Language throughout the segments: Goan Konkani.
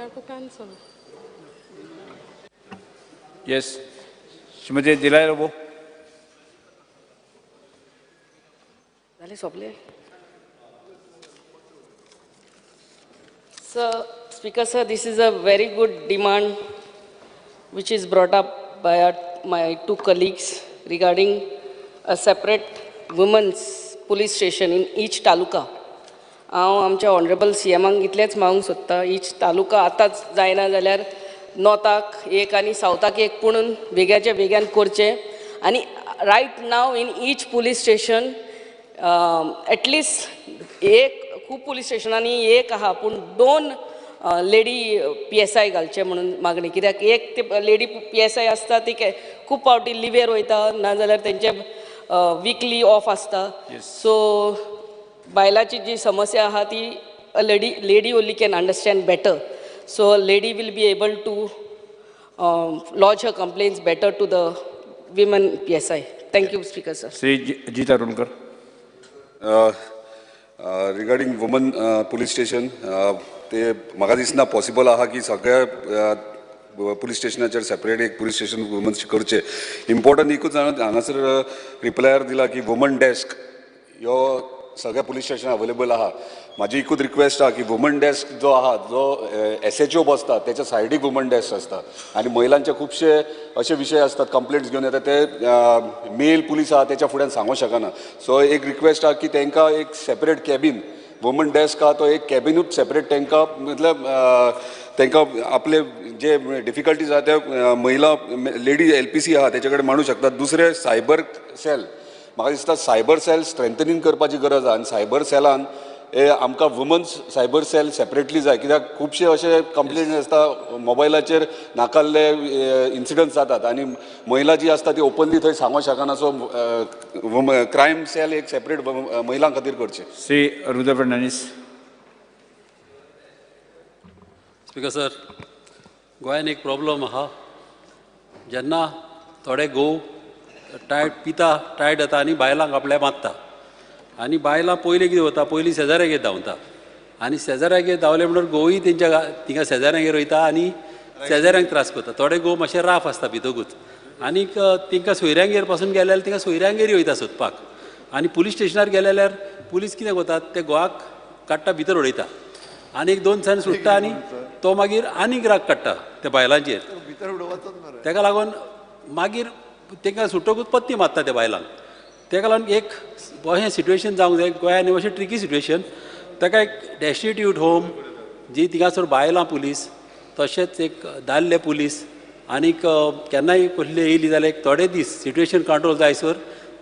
have to cancel. Yes, Shrimati Delilah Lobo. जालें सोंपलें. Sir, Speaker sir, this is a very good demand which is brought up by my two colleagues regarding a separate women's police station in each taluka. हांव आमच्या ऑनरेबल सी एमाक इतलेंच मागूंक सोदता, ईच तालुका आतांच जायना जाल्यार नॉर्थाक एक आनी सावथाक एक पुणून वेग्याच्या वेग्यान करचें आनी right now in each police station at least एक, खूब पुलीस स्टेशनांनी एक आहा पूण 2 लेडी पी एस I घालचे म्हणून मागणी. कित्याक एक ते लेडी पी एस I आसता ती खूब फावटी लिवेर वयता नाजाल्यार तेंचे विकली ऑफ आसता. सो बायलाची जी समस्या आहा ती a lady only can understand better. So a lady will be able to lodge her complaints better to the women P S I. Thank you speaker sir. Shri Jeet Arolkar. Regarding woman police station, ते म्हाका दिसना पॉसिबल आहा की सगळ्या पुलीस स्टेशनाचेर सेपरेट एक पुलीस स्टेशन वुमन्स करचें. इम्पॉर्टंट एकूच हांगासर रिप्लायर दिला की वुमन डेस्क ह्यो सगळ्या पुलीस स्टेशन अवेलेबल आहा. म्हाजी एकूच रिक्वेस्ट आहा की वुमन डेस्क जो आहा, जो एस एच ओ बसता त्याच्या सायडीक वुमन डेस्क आसता आनी महिलांचे खुबशे अशे विशय आसतात, कंप्लेंट्स घेवन येता, ते मेल पुलीस आहा त्याच्या फुड्यान सांगूंक शकना. सो एक रिक्वेस्ट आहा की तांकां एक सेपरेट कॅबीन, वुमन डेस्क आहा तो एक कॅबिनूच सेपरेट तांकां, मतलब तांकां आपले जे डिफिकल्टीज आहा ते महिला लेडी एल पी सी आहा तेच्या कडेन मांडूंक शकतात. दुसरें सायबर सेल, म्हाका दिसता सायबर सेल स्ट्रेंथनींग करपाची गरज आहा आनी सायबर सेलान आमकां वुमन्स सायबर सेल सेपरेटली जाय, कित्याक खुबशे अशे कंप्लेंट आसता मोबायलाचेर नाकाल्ले इन्सिडंट्स जातात आनी महिला जी आसता ती ओपनली थंय सांगूंक शकना. सो क्रायम सेल एक सेपरेट महिलां खातीर करचें. Shri Rudra Fernandes. Speaker sir, गोंयान एक प्रॉब्लम आहा, जेन्ना थोडे घोव टायट पिता, टायट जाता आनी बायलांक आपल्या मारता आनी बायलां पयलीं कितें वता, पयलीं शेजाऱ्यागेर धांवता आनी शेजाऱ्यागेर धांवले म्हणटकीर घोवूय तेंच्या थिंगा शेजाऱ्यांगेर वयता आनी शेजाऱ्यांक त्रास करता. थोडे घोव मातशे राफ आसता भितकूच आनीक तेंकां सोयऱ्यांगेर पासून गेले जाल्यार तेंकां सोयऱ्यांगेरूय वयता सोदपाक आनी पुलीस स्टेशनार गेले जाल्यार पुलीस कितें करतात, ते घोवाक काडटा भितर उडयता आनी एक 2 दिसांनी सुट्टा आनी तो मागीर आनीक राग काडटा त्या बायलांचेर. तेका लागून मागीर तांकां सुटकूच पत्ती मारता त्या बायलांक. ताका लागून एक अशें सिट्युएशन जावंक जाय गोंयांत, अशें ट्रिकी सिट्युएशन. ताका एक डेस्टिट्यूट होम जी थिंगासर बायलां पुलीस, तशेंच एक दादले पुलीस आनीक केन्नाय कसली येयली जाल्यार एक थोडे दीस सिट्युएशन कंट्रोल जायसर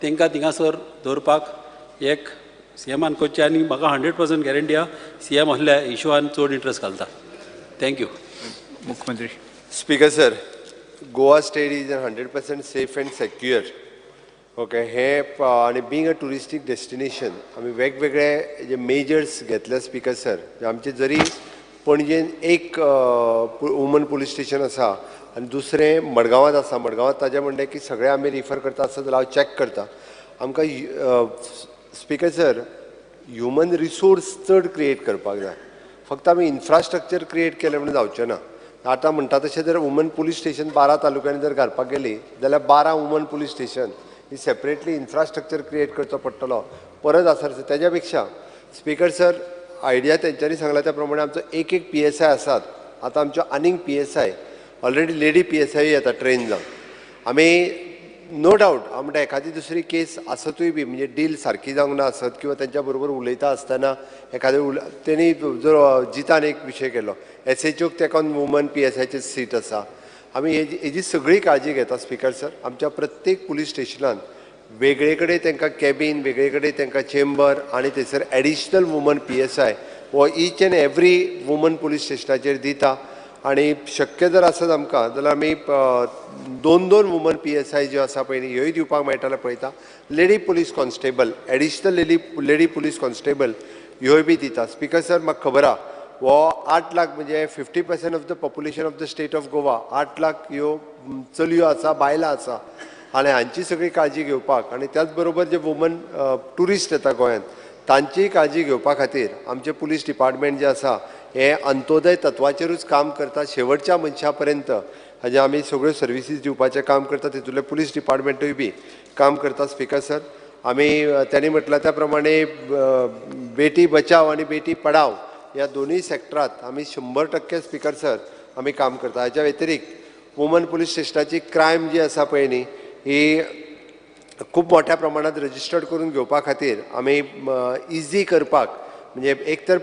तांकां थिंगासर दवरपाक एक सी एमान करचें आनी म्हाका 100% गॅरंटी आहा सी एम असल्या इशुआन चड इंट्रस्ट घालता. Thank you. मुख्यमंत्री. Speaker sir, Goa state is 100% safe and secure. Okay, हें आनी बींग अ ट्युरिस्टीक डेस्टिनेशन आमी वेगवेगळे जे मेजर्स घेतले स्पीकर सर. आमचे जरी पणजेन एक वुमन पुलीस स्टेशन आसा आनी दुसरें मडगांवांत आसा, मडगांवांत ताजें म्हणलें की सगळें आमी रिफर करता आसत जाल्यार हांव चॅक करता. आमकां स्पीकर सर ह्युमन रिसोर्स चड क्रिएट करपाक जाय, फक्त आमी इन्फ्रास्ट्रक्चर क्रिएट केलें म्हणून जावचें ना. आतां म्हणटा तशें जर वुमन पुलीस स्टेशन 12 तालुक्यांनी जर घालपाक गेली जाल्यार 12 वुमन पुलीस स्टेशन ही सेपरेटली इन्फ्रास्ट्रक्चर क्रिएट करचो पडटलो परत आसा. तेज्या पेक्षा स्पीकर सर आयडिया तेंच्यांनी सांगला त्या प्रमाणे आमचो एक एक पी एस I आसात, आतां आमच्यो आनीक P S I already lady P S I येता ट्रेन जावन. आमी नो डावट हांव म्हणटा एखादी दुसरी केस आसतूय बी, म्हणजे डील सारकी जावंक ना आसत किंवा तेंच्या बरोबर उलयता आसतना एखादें तेणी जर जितान एक विशय केलो एस एच ओक तेका वुमन पी एस आयचें सीट आसा. आमी हेजी सगळी काळजी घेता स्पीकर सर. आमच्या प्रत्येक पुलीस स्टेशनान वेगळे कडेन तांकां कॅबीन, वेगळे कडेन तांकां चेंबर आनी थंयसर additional woman P S I हो each and every woman police स्टेशनाचेर दिता. आनी शक्य जर आसत आमकां जाल्यार आमी 2-2 वुमन पी एस I ज्यो आसा पळय ह्योय दिवपाक मेळटा जाल्यार पळयता. Lady police constable, additional lady police constable ह्योय बी दिता. स्पीकर सर म्हाका खबर आहा हो 8 लाख म्हणजे 50% of the population of the state of Goa, 8 lakh ह्यो चलयो आसा, बायलां आसा आनी हांची सगळी काळजी घेवपाक आनी त्याच बरोबर जे वुमन ट्युरिस्ट येता गोंयांत तांचीय काळजी घेवपा खातीर आमचे पुलीस डिपार्टमेंट जे आसा हे अंत्योदय तत्वाचेरूच काम करता. शेवटच्या मनशा पर्यंत हाजे आमी सगळ्यो सर्विसीस दिवपाचें काम करता. तितूंतलें पुलीस डिपार्टमेंटूय बी काम करता. स्पिकर सर, आमी त्यांनी म्हटलां त्या प्रमाणे बेटी बचाव आनी बेटी पढाव ह्या दोनूय सेक्टरात आमी 100% स्पिकर सर आमी काम करता. हाच्या व्यतिरिक्त वुमन पुलीस स्टेशनाची क्रायम जी आसा पळय न्ही ही खूब मोठ्या प्रमाणात रजिस्टर्ड करून घेवपा खातीर आमी इजी करपाक म्हणजे एक तर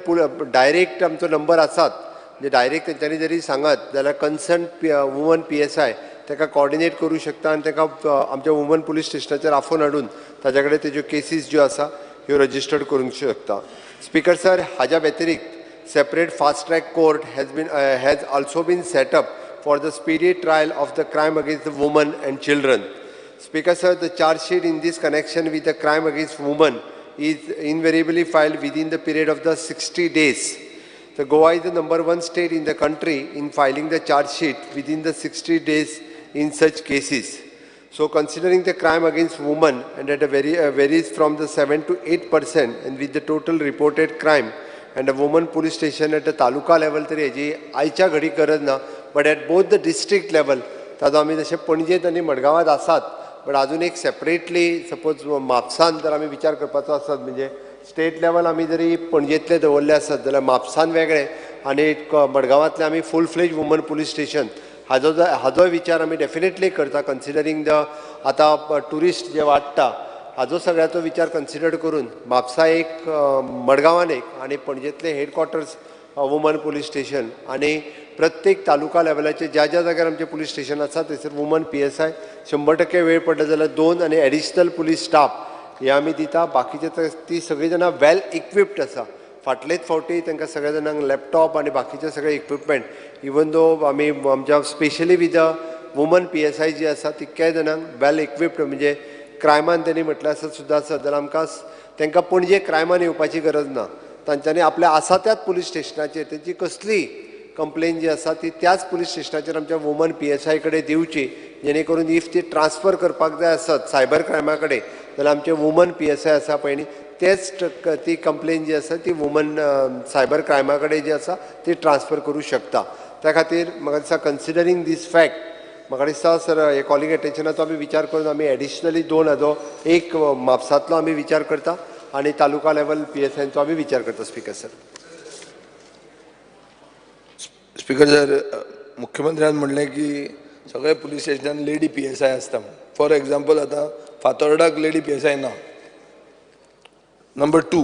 डायरेक्ट आमचो नंबर आसात, म्हणजे डायरेक्ट तेंच्यांनी जरी सांगत जाल्यार कन्सर्न वुमन PSI ताका कॉर्डिनेट करूं शकता आनी ताका आमच्या वुमन पुलीस स्टेशनाचेर आफोवन हाडून ताच्या कडेन तेज्यो केसीस ज्यो आसा ह्यो रजिस्टर्ड करूंक शकता. स्पिकर सर, हाज्या व्यतिरिक्त separate fast track court has also been set up for the speedy trial of the crime against the woman and children. Speaker sir, the charge sheet in this connection with the crime against women is invariably filed within the period of the 60 days. The Goa is the number 1 state in the country in filing the charge sheet within the 60 days in such cases. So considering the crime against women and at a varies from the 7 to 8% and with the total reported crime and a woman police station at the taluka level तरी हेजी आयच्या घडी गरज ना, but at both the district level ताजो आमी जशें पणजेंत आनी मडगांवांत आसात, बट अजून एक सेपरेटली सपोज म्हापसान जर आमी विचार करपाचो आसत म्हणजे स्टेट लेवल आमी जरी पणजेंतले दवरले आसत जाल्यार म्हापसान वेगळे आनी मडगांवांतले आमी full fledge woman police station हाजो विचार आमी डेफिनेटली करता. कन्सिडरींग the आतां ट्युरिस्ट जे वाडटा हाजो सगळ्याचो विचार कन्सिडर करून म्हापसा एक, मडगांवान एक आनी पणजेंतले हेडक्वॉर्टर्स वुमन पुलीस स्टेशन आनी प्रत्येक तालुका लेवलाचेर ज्या ज्या जाग्यार आमचें पुलीस स्टेशन आसा थंयसर वुमन PSI 100% वेळ पडलो जाल्यार 2 आनी एडिशनल पुलीस स्टाफ हे आमी दिता. बाकीचे तर ती सगळीं जाणां वेल इक्विप्ड आसा. फाटलेच फावटी तांकां सगळ्या जाणांक लॅपटॉप आनी बाकीचे सगळे इक्विपमेंट इवन दो आमी आमच्या स्पेशली विथ वुमन PSI जी आसा तितक्याय जाणांक वेल इक्विप्ड म्हणजे क्रायमान तेणी म्हटलें आसत सुद्दां आसत जाल्यार आमकां तांकां पणजे क्रायमान येवपाची गरज ना. तांच्यांनी आपल्या आसा त्याच पुलीस स्टेशनाचेर तेंची कसली कंप्लेन जी आसा ती त्याच पुलीस स्टेशनाचेर आमच्या वुमन PSI कडेन दिवची, जेणे करून if ती ट्रान्सफर करपाक जाय आसत सायबर क्रायमा कडेन जाल्यार आमचे वुमन PSI आसा पळय न्ही तेच ती कंप्लेन जी आसा ती वुमन सायबर क्रायमा कडेन जी आसा ती ट्रान्सफर करूं शकता. त्या खातीर म्हाका दिसता कन्सिडरींग दीस फॅक्ट म्हाका दिसता सर हे कॉलिंग एटेन्शनाचो आमी विचार करून आमी एडिशनली 2 हाजो एक म्हापसांतलो आमी विचार करता आनी तालुका लेवल PSIचो आमी विचार करता. Speaker sir. स्पिकर सर, मुख्यमंत्र्यान म्हणलें की सगळे पुलीस स्टेशनान लेडी PSI आसता. फॉर एग्जाम्पल आतां फातोर्डाक लेडी PSI ना. नंबर 2,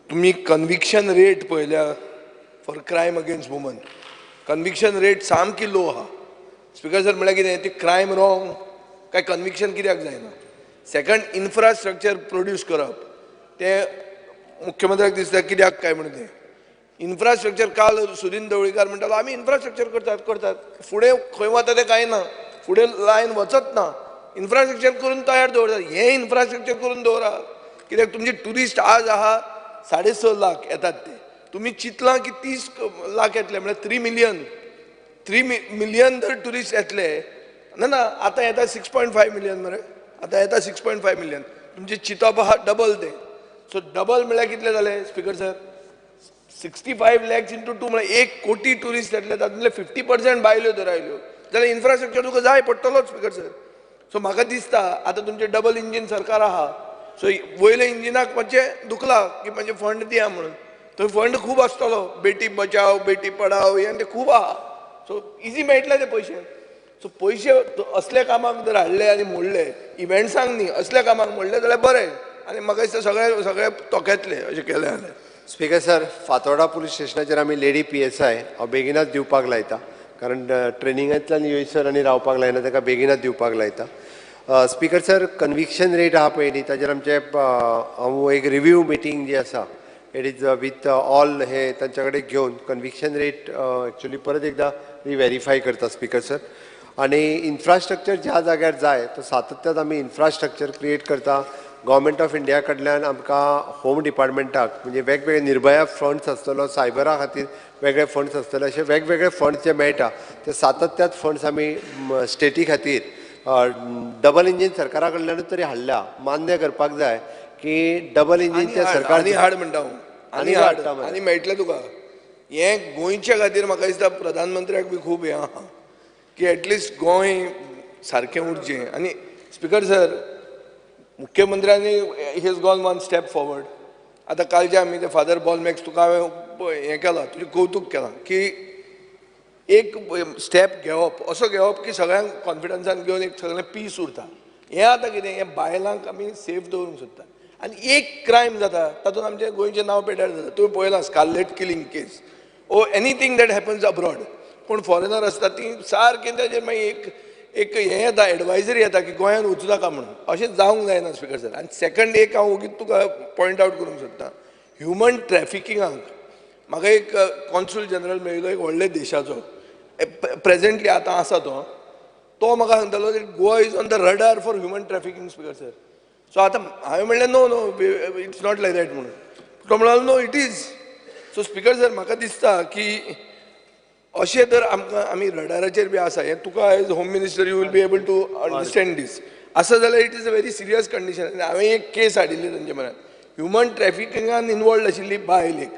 तुमी कन्विक्शन रेट पळयल्या for crime against woman, conviction rate सामकी लो आहा. स्पिकर सर, म्हळ्यार कितें ती क्रायम रॉंग काय कन्विक्शन कित्याक जायना? सेकंड, इन्फ्रास्ट्रक्चर प्रोड्यूस करप तें मुख्यमंत्र्याक दिसता कित्याक काय म्हणून तें इन्फ्रास्ट्रक्चर. काल सुदिन ढवळीकार म्हणटालो आमी इन्फ्रास्ट्रक्चर करतात करतात, फुडें खंय वता तें कांय ना, फुडें लायन वचत ना. इन्फ्रास्ट्रक्चर करून तयार दवरतात, हें इन्फ्रास्ट्रक्चर करून दवरात कित्याक तुमचे ट्युरिस्ट आज आहा 6.5 लाख येतात ते, तुमी चिंतलां की 30 लाख येतले म्हळ्यार 3 मिलियन, 3 मिलियन जर ट्युरिस्ट येतले ना ना आतां येता 6.5 मिलियन मरे, आतां येता 6.5 मिलियन, तुमचें चिंतप आहा डबल तें. सो डबल म्हळ्यार कितले जाले स्पिकर सर? 65 lakhs into 2 म्हळ्यार 1 कोटी ट्युरिस्ट येतले, तातूंतले 50% बायल्यो जर आयल्यो जाल्यार इन्फ्रास्ट्रक्चर तुका जाय पडटलोच स्पिकर सर. सो म्हाका दिसता आतां तुमचें डबल इंजीन सरकार आहा, सो वयल्या इंजिनाक मातशें दुखला की मातशें फंड दिया म्हणून, थंय फंड खूब आसतलो, बेटी बचाव बेटी पढाव हें तें खूब आहा, सो इजी मेळटले ते पयशे. सो पयशे असल्या कामाक जर हाडले आनी मोडले इव्हेंट्सांक न्ही, असल्या कामाक मोडले जाल्यार बरें आनी म्हाका दिसता सगळे सगळे तोखेतले अशें केलें जाल्यार. स्पिकर सर, फातोर्डा पुलीस स्टेशनाचेर आमी लेडी PSI हांव बेगिनाच दिवपाक लायता, कारण ट्रेनिंगांतल्यान येयसर आनी रावपाक लायना, ताका बेगिनाच दिवपाक लायता. स्पिकर सर, कन्विक्शन रेट आहा पळय न्ही ताजेर आमचे हांव एक रिव्यू मिटींग जी आसा it is with all हे तांच्या कडेन घेवन कन्विक्शन रेट एक्चुअली परत एकदां रिव्हेरीफाय करता स्पिकर सर. आनी इन्फ्रास्ट्रक्चर ज्या जाग्यार जाय तो सातत्यान आमी इन्फ्रास्ट्रक्चर क्रिएट करता. गव्हर्मेंट ऑफ इंडिया कडल्यान आमकां होम डिपार्टमेंटाक म्हणजे वेगवेगळे निर्भया फंड्स आसतलो, सायबरा खातीर वेगळे फंड्स आसतले, अशे वेगवेगळे फंड्स जे मेळटा ते सातत्यात फंड्स आमी स्टेटी खातीर डबल इंजीन सरकारा कडल्यानूच तरी हाडल्या. मान्य करपाक जाय की डबल इंजीनच्या सरकार आनी हाड म्हणटा हांव, आनी हाड आनी मेळटलें तुका. हें गोंयच्या खातीर म्हाका दिसता प्रधानमंत्र्याक बी खूब हें आहा की एटलिस्ट गोंय सारकें उरचें. आनी स्पिकर सर, मुख्यमंत्र्यांनी he has gone one step forward. आतां कालचे आमी ते फादर बॉलमॅक्स तुका हांवें हें केलां, तुजें कौतूक केलां की एक स्टेप घेवप, असो घेवप की सगळ्यांक कॉन्फिडन्सान घेवन एक सगळें पीस उरता. हें आतां कितें, हें बायलांक आमी सेफ दवरूंक सोदता. आनी एक क्रायम जाता तातूंत आमचें गोंयचें नांव पेड्यार जाता. तुवें पळयलां scarlet killing case or anything that happens abroad, कोण फॉरेनर आसता ती सारकें ताजेर मागीर एक एक हें येता, एडवायजरी येता की गोंयांत वचूं नाका म्हणून. अशें जावंक जायना स्पिकर सर. आनी सेकंड एक हांव ओगीच तुका पॉयंट आवट करूंक सोदता, ह्युमन ट्रॅफिकिंगाक म्हाका एक कॉन्सूल जनरल मेळिल्लो एक व्हडल्या देशाचो, प्रेजेंटली आतां आसा तो, तो म्हाका सांगतालो Goa is on the radar for human trafficking speaker sir. So आतां हांवें म्हणलें no no it's not like that म्हणून. तो म्हणालो no it is. So speaker sir, म्हाका दिसता की अशें तर आमकां आमी रडाराचेर बी आसा, हें तुका as home minister you will be able to understand this. आसा जाल्यार it is a very serious condition. आनी हांवें एक केस हाडिल्ली तांचे म्हऱ्यान, ह्युमन ट्रॅफिकिंगान इनवॉल्ड आशिल्ली बायल एक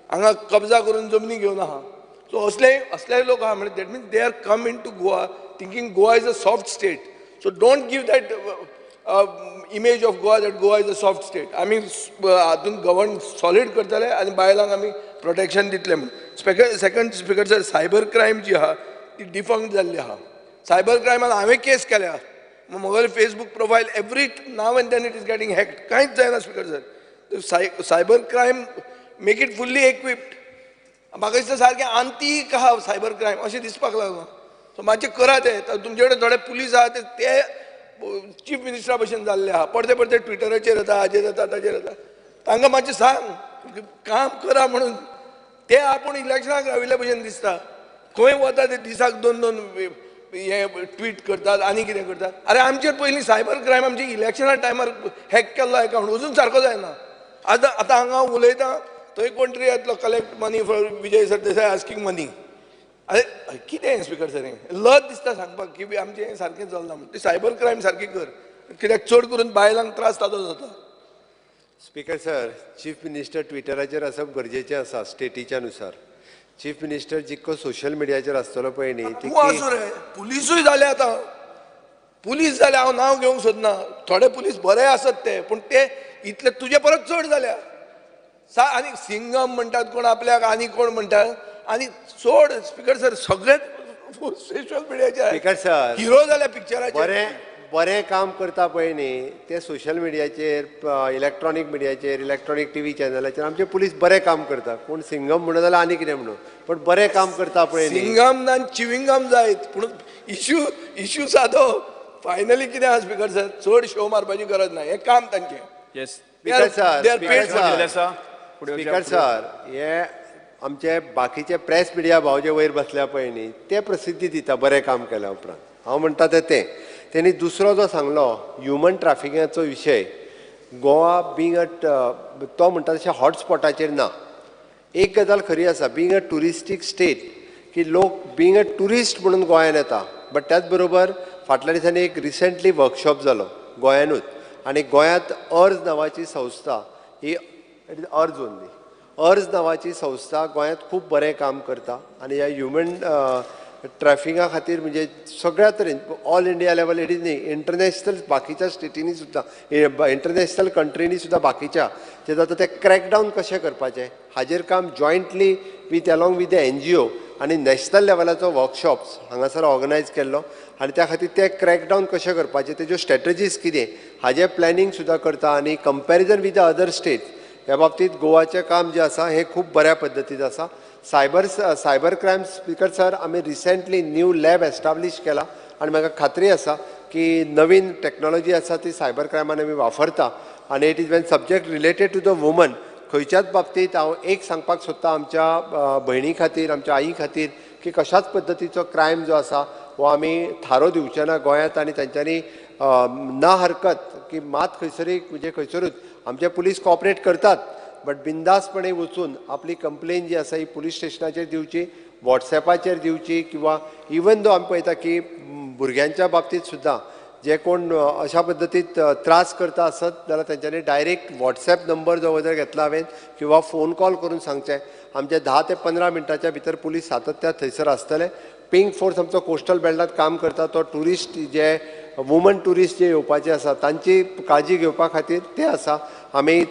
हांगा कब्जा करून जमनी घेवन आहा. सो असले असले लोक आहा, म्हणजे that means they are come in to Goa thinking Goa is a soft state. So don't give that image of Goa that Goa is a soft state. आमी हातून गव्हर्न सॉलीड करतले आनी बायलांक आमी प्रोटेक्शन दितले म्हणून. Second speaker sir, cyber crime जी आहा ती डिफंक्ट जाल्ली आहा. सायबर क्रायमान हांवें केस केल्या, म्हगेलें Facebook profile every now and then it is getting hacked. कांयच जायना speaker sir. Cyber crime make it fully equipped. म्हाका दिसता सारकें आंतीक आहा सायबर क्रायम अशें दिसपाक लागलां. सो मातशें करा तें. तुमचे कडेन थोडे पुलीस आहा ते चीफ मिनिस्टरा भशेन जाल्ले आहा, परते परते ट्विटराचेर येता, हाजेर येता, ताजेर येता. तांकां मातशें सांग काम करा म्हणून. ते आपूण इलेक्शनाक राविल्ले भशेन दिसता. खंय वता ते दिसाक दोन दोन हे ट्वीट करतात आनी कितें करतात. अरे आमचेर पयलीं सायबर क्रायम आमचे इलेक्शना टायमार हॅक केल्लो एकावंट अजून सारको जायना. आतां आतां हांगा उलयता थंय कोण तरी येतलो collect money for Vijay Sardesai asking money. अरे कितें स्पिकर सर, हें लज दिसता सांगपाक की आमचें हें सारकें चलना म्हणून. तें सायबर क्रायम सारकें कर, कित्याक चड करून बायलांक त्रास ताजो जाता. स्पिकर सर, चीफ मिनिस्टर ट्विटराचेर आसप गरजेचें आसा स्टेटीच्या नुसार. चीफ मिनिस्टर जितको सोशल मिडियाचेर आसतलो पळय न्ही तूं आसूं रे, पुलिसूय जाले आतां. पुलीस जाले, हांव नांव घेवंक सोदना, थोडे पुलीस बरे आसत ते, पूण ते इतले तुजे परत चड जाल्या. आनी सिंगम म्हणटात कोण आपल्याक आनी कोण म्हणटात आनी सोड स्पिकर सर, सगळेच सोशल मिडियाचेर स्पिकर सर हिरो जाल्या पिक्चराचेर. बरें बरें काम करता पळय न्ही ते सोशल मिडियाचेर, इलेक्ट्रॉनीक मिडियाचेर, इलेक्ट्रॉनीक टीव्ही चॅनलाचेर आमचे पुलीस बरें काम करता. कोण सिंगम म्हणून जाल्यार आनी कितें म्हणून, पण बरें काम करता पळय न्ही. सिंगम ना चिविंगम जायत, पूण इश्यू इश्यू सादो. फायनली कितें आहा स्पिकर सर, चड शो मारपाची गरज ना, हें काम तांचें. Yes speaker sir, speaker sir, हे आमचे बाकीचे प्रेस मिडिया भाव जे वयर बसल्या पळय न्ही ते प्रसिद्धी दिता बरें काम केल्या उपरांत. हांव म्हणटा तें तें तेणी दुसरो जो सांगलो ह्युमन ट्रॅफिकिंगाचो विशय, गोवा बींग अ तो म्हणटा तशें हॉटस्पॉटाचेर ना. एक गजाल खरी आसा, बींग अ ट्युरिस्टीक स्टेट की लोक बींग अ ट्युरिस्ट म्हणून गोंयान येता, बट त्याच बरोबर फाटल्या दिसांनी एक रिसेंटली वर्कशॉप जालो गोंयानूच, आनी गोंयांत अर्ज नांवाची संस्था ही it is अर्ज ओनली, अर्ज नांवाची संस्था गोंयांत खूब बरें काम करता आनी ह्या ह्युमन ट्रॅफिका खातीर म्हणजे सगळ्या तरेन all India level it is न्ही, इंटरनॅशनल बाकीच्या स्टेटींनी सुद्दां, इंटरनॅशनल कंट्रींनी सुद्दां बाकीच्या जे जाता ते क्रॅकडावन कशें करपाचें हाजेर काम jointly with along with the NGO आनी नॅशनल लेवलाचो वर्कशॉप्स हांगासर ऑर्गनायज केल्लो आनी त्या खातीर ते क्रॅकडावन कशें करपाचें तेज्यो स्ट्रॅटजीज कितें हाजें प्लॅनिंग सुद्दां करता आनी comparison with the other state ह्या बाबतींत गोवाचें काम जें आसा हें खूब बऱ्या पद्दतीन आसा. सायबर क्रायम स्पिकर सर, आमी रिसेंटली न्यू लॅब एस्टाब्लीश केला आनी म्हाका खात्री आसा की नवीन टॅक्नोलॉजी आसा ती सायबर क्रायमान आमी वापरता आनी it is when subject related to the woman. खंयच्याच बाबतींत हांव एक सांगपाक सोदता आमच्या भयणी खातीर, आमच्या आई खातीर की कशाच पद्दतीचो क्रायम जो आसा हो आमी थारो दिवचे ना गोंयांत आनी तांच्यांनी ना हरकत की मात खंयसरूय म्हणजे खंयसरूच आमचे पुलीस कॉपरेट करतात, बट बिंदासपणे वचून आपली कंप्लेन जी आसा ही पुलीस स्टेशनाचेर दिवची, वॉट्सॅपाचेर दिवची, किंवा इवन दो आमी पळयता की भुरग्यांच्या बाबतींत सुद्दां जे कोण अशा पद्दतीत त्रास करता आसत जाल्यार तेंच्यांनी डायरेक्ट वॉट्सॅप नंबर जो जर घेतला हांवें किंवा फोन कॉल करून सांगचें. आमचे 10 ते 15 मिनटाच्या भितर पुलीस सातत्यात थंयसर आसतले. पिंक फोर्स आमचो कोस्टल बेल्टांत काम करता, तो ट्युरिस्ट जे वुमन ट्युरिस्ट जे येवपाचे आसा तांची काळजी घेवपा खातीर ते आसा. आमी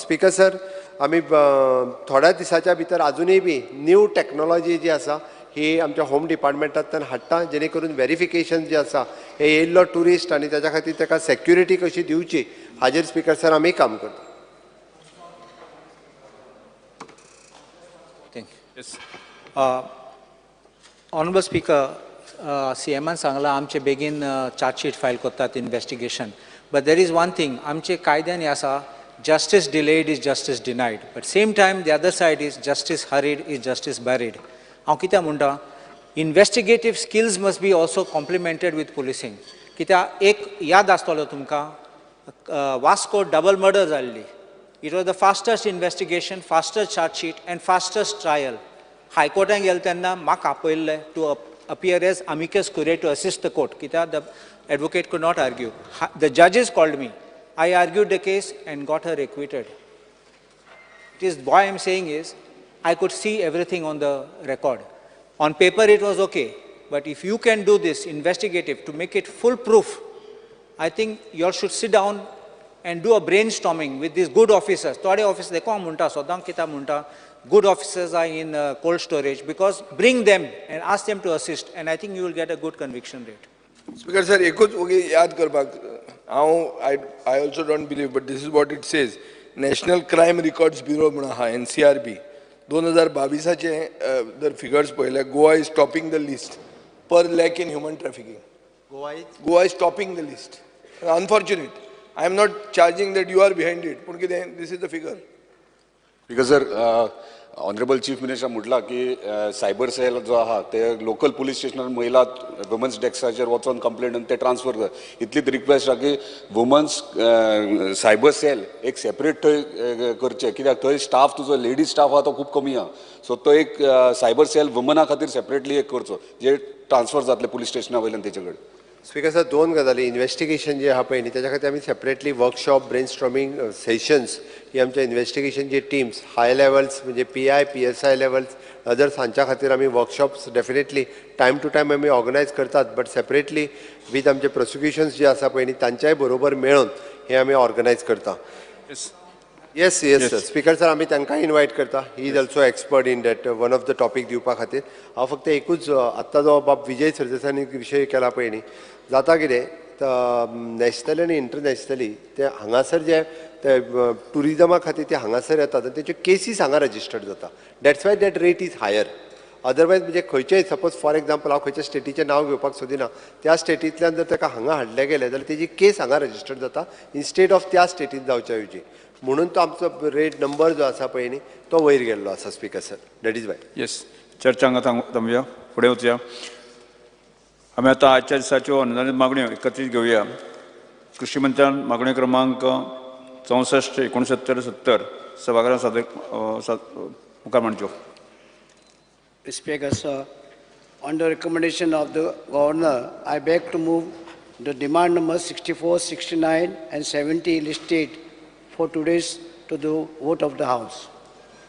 स्पीकर सर आमी थोड्या दिसाच्या भितर आजुनूय बी न्यू टॅक्नोलॉजी जी आसा ही आमच्या होम डिपार्टमेंटांतल्यान हाडटा, जेणे करून वेरिफिकेशन जे आसा हे येयल्लो ट्युरिस्ट आनी ताच्या खातीर ताका सेक्युरिटी कशी दिवची हाजेर स्पीकर सर आमी काम करता. ऑनरेबल स्पीकर, सीएमान सांगलां आमचे बेगीन चार्जशीट फायल करतात investigation, but there is one thing, आमचे कायद्यान आसा justice delayed is justice denied, but same time the other side is justice hurried is justice buried. हांव कित्याक म्हणटा, investigative skills must be also complemented with policing. कित्याक एक याद आसतलो तुमकां, वास्को डबल मर्डर जाल्ली, it was the fastest investigation, fastest chargesheet and fastest trial. हायकोर्टान गेले तेन्ना म्हाका आपयल्लें to appear as amicus curiae to assist the court, कित्याक the advocate could not argue. The judges called me, I argued the case and got her acquitted. It is why I am saying is I could see everything on the record. On paper it was okay, but if you can do this investigative to make it full proof, I think you all should sit down and do a brainstorming with these good officers. Tode officers, they come munta, sodang kita munta, good officers are in cold storage, because bring them and ask them to assist, and I think you will get a good conviction rate. Speaker sir, एकूच ओगी याद करपाक हांव I also don't believe, but this is what it says. National Crime Records Bureau म्हणून आहा, NCRB, 2022 जर फिगर्स पळयल्यार Goa is topping the list per lakh in human trafficking. Goa is topping the list. Unfortunate, I am not charging that you are behind it, पूण कितें this is the figure. Because sir, honourable chief minister म्हटलां की सायबर सेल जो आहा ते लोकल पुलीस स्टेशनार महिला वुमन्स डेस्काचेर वचोन कंप्लेंट आनी ते ट्रान्सफर कर, इतलीच रिक्वेस्ट आहा की वुमन्स सायबर सेल एक सेपरेट थंय करचें, कित्याक थंय स्टाफ तुजो लेडीज स्टाफ आहा तो खूब कमी आहा. सो तो एक सायबर सेल वुमना खातीर सेपरेटली एक करचो, जे ट्रान्सफर जातले पुलीस स्टेशना वयल्यान तेचे कडेन. स्पीकर सर, दोन गजाली, इन्वेस्टिगेशन जे आहा पळय न्ही तेच्या खातीर आमी सेपरेटली वर्कशॉप, ब्रेनस्टॉर्मिंग सेशन्स ही आमच्या इन्वेस्टिगेशन जे टीम्स हाय लेवल्स म्हणजे PI, PSI levels, others हांच्या खातीर आमी workshops definitely time to time आमी ऑर्गनायज करतात, बट सेपरेटली वीथ आमचे प्रोसिक्युशन्स जे आसा पळय न्ही तांच्याय बरोबर मेळून हे आमी ऑर्गनायज करता. Yes yes sir. Speaker sir, आमी तांकां इनवायट करता, he is also expert in that one of the topic दिवपा खातीर. हांव फक्त एकूच आत्तां जो बाब विजय सरदेसानी विशय केला पळय न्ही, जाता कितें नॅशनली आनी इंटरनॅशनली ते हांगासर जे ते ट्युरिजमा खातीर ते हांगासर येतात आनी तेच्यो केसीस हांगा रजिस्टर्ड जाता. That's why that rate is higher. Otherwise म्हणजे खंयचेय सपोज फॉर एक्झाम्पल हांव खंयच्या स्टेटीचें नांव घेवपाक सोदिना, त्या स्टेटींतल्यान जर ताका हांगा हाडलें गेलें जाल्यार तेजी केस हांगा रजिस्टर्ड जाता इन्स्टेड ऑफ त्या स्टेटींत जावच्या ऐवजी, म्हणून तो आमचो रेट नंबर जो आसा पळय न्ही तो वयर गेल्लो आसा. Speaker sir, that is why. Yes, चर्चा हांगा थांबया, फुडें वचया. आमी आतां आजच्या दिसाच्यो अनुदानीत मागण्यो एकत्रीत घेवया. कृषी मंत्र्यान मागण्यो क्रमांक 64, 69, 70 सभाघरांत सादर मुखार मांडच्यो. Speaker sir, on the recommendation of the governor, I beg to move the demand number 64, 69 and 70 listed for today's to the vote of the house.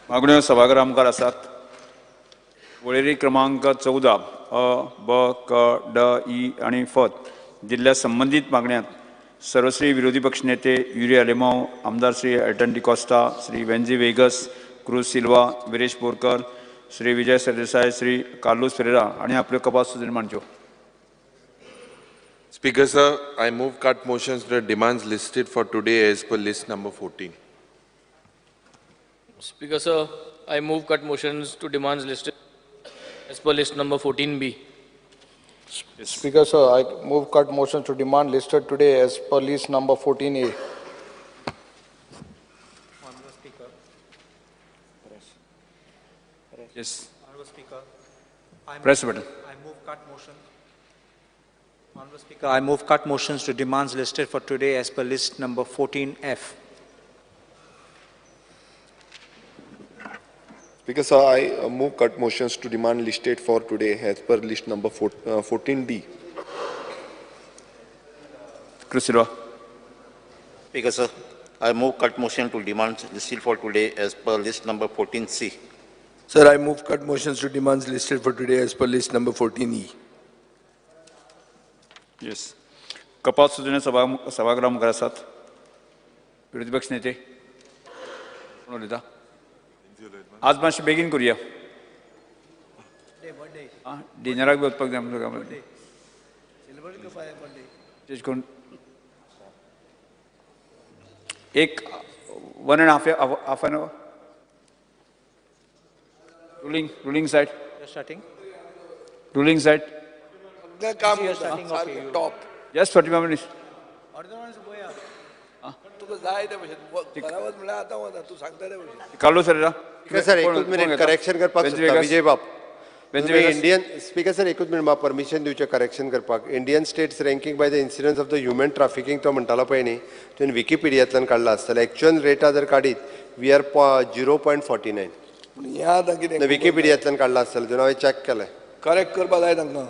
मागण्यो सभाघरा मुखार आसात. वळेरी क्रमांक 14 अ, ब, क, ड, ई आनी फ दिल्ल्या संबंदीत मागण्यांत सर्वश्री विरोधी पक्ष नेते युरी आलेमाव, आमदार Shri Elton D'Costa, Shri वेन्झी vagus, cruise Silva, Viresh Borkar, Shri Vijay Sardesai, Shri Carlos Ferreira आनी आपल्यो कपास सुचोवण्यो मांडच्यो. Speaker sir, I move cut motions to the demands listed for today as per list number 14. Speaker sir, I move cut motions to demands listed as per list number 14B. Speaker sir, I move cut motions to demand listed today as per list number 14A. Honorable Speaker. Yes. Honorable Speaker, press button. I move cut motion. Honorable Speaker, I move cut motions to demands listed for today as per list number 14F. Speaker sir, I move cut motions to demand listed for today as per list number 14D. Cruz Silva. Speaker, sir, I move cut motion to demands listed for today as per list number 14C. Sir, I move cut motions to demands listed for today as per list number 14E. Yes. कपात सुचोवण्यो सभागृहा मुखार आसात. विरोधी पक्ष नेते कोण उलयता? आज मातशें बेगीन करुया. डिनराक बी वचपाक जाय आमकां. तेश करून एक 1.5 an hour. Ruling side. Starting. Ruling side. Top. Just 45 minutes. तुका जाय ते भशेन बराबर म्हणल्यार आतां वता तूं सांगता ते भशेन. कार्लूस फेरेरा. स्पीकर सर, एकूच मिनिट करेक्शन करपाक सोदता विजय बाब. इंडियन स्पीकर सर, एकूच मिनिट म्हाका परमिशन दिवचें करेक्शन करपाक. Indian states ranking by the incidence of the human trafficking तो म्हणटालो पळय न्ही, तुवें विकिपिडियांतल्यान काडला आसतलें. एक्चुअल रेटा जर काडीत we are 0.49. हें आतां कितें विकिपिडियांतल्यान काडला आसतलें तुवें, हांवें चॅक केलें. करेक्ट करपा जाय तांकां.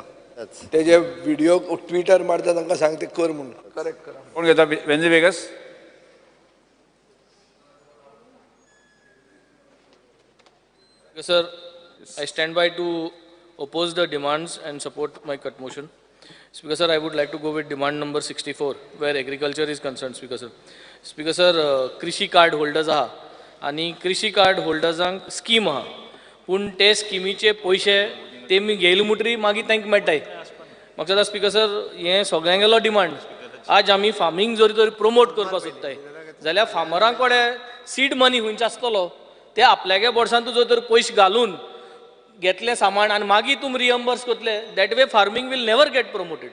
तेजे व्हिडिओ ट्विटर मारता तांकां सांग ते कर म्हणून. करेक्ट करा. कोण घेता? वेन्झी vagus. Sir, I stand by to oppose the demands and support my cut motion. Speaker sir, I would like to go with demand number 64, where agriculture is concerned. Speaker sir, Speaker sir, krishi card holders आहा आनी कृषी कार्ड होल्डर्सांक स्कीम आहा, पूण ते स्किमीचे पयशे तेमी घेयले म्हणटरी मागीर तांकां मेळटाय. म्हाका दिसता स्पीकर सर, हें सगळ्यांगेलो डिमांड. आज आमी फार्मींग जरी तर प्रमोट करपाक सोदताय जाल्यार फार्मरां कडेन सीड मनी खंयचो आसतलो, ते आपल्यागे बोर्सान तूं जर तर पयशे घालून घेतलें सामान आनी मागीर तूं रियम्बर्स करतले, that way farming will never get promoted,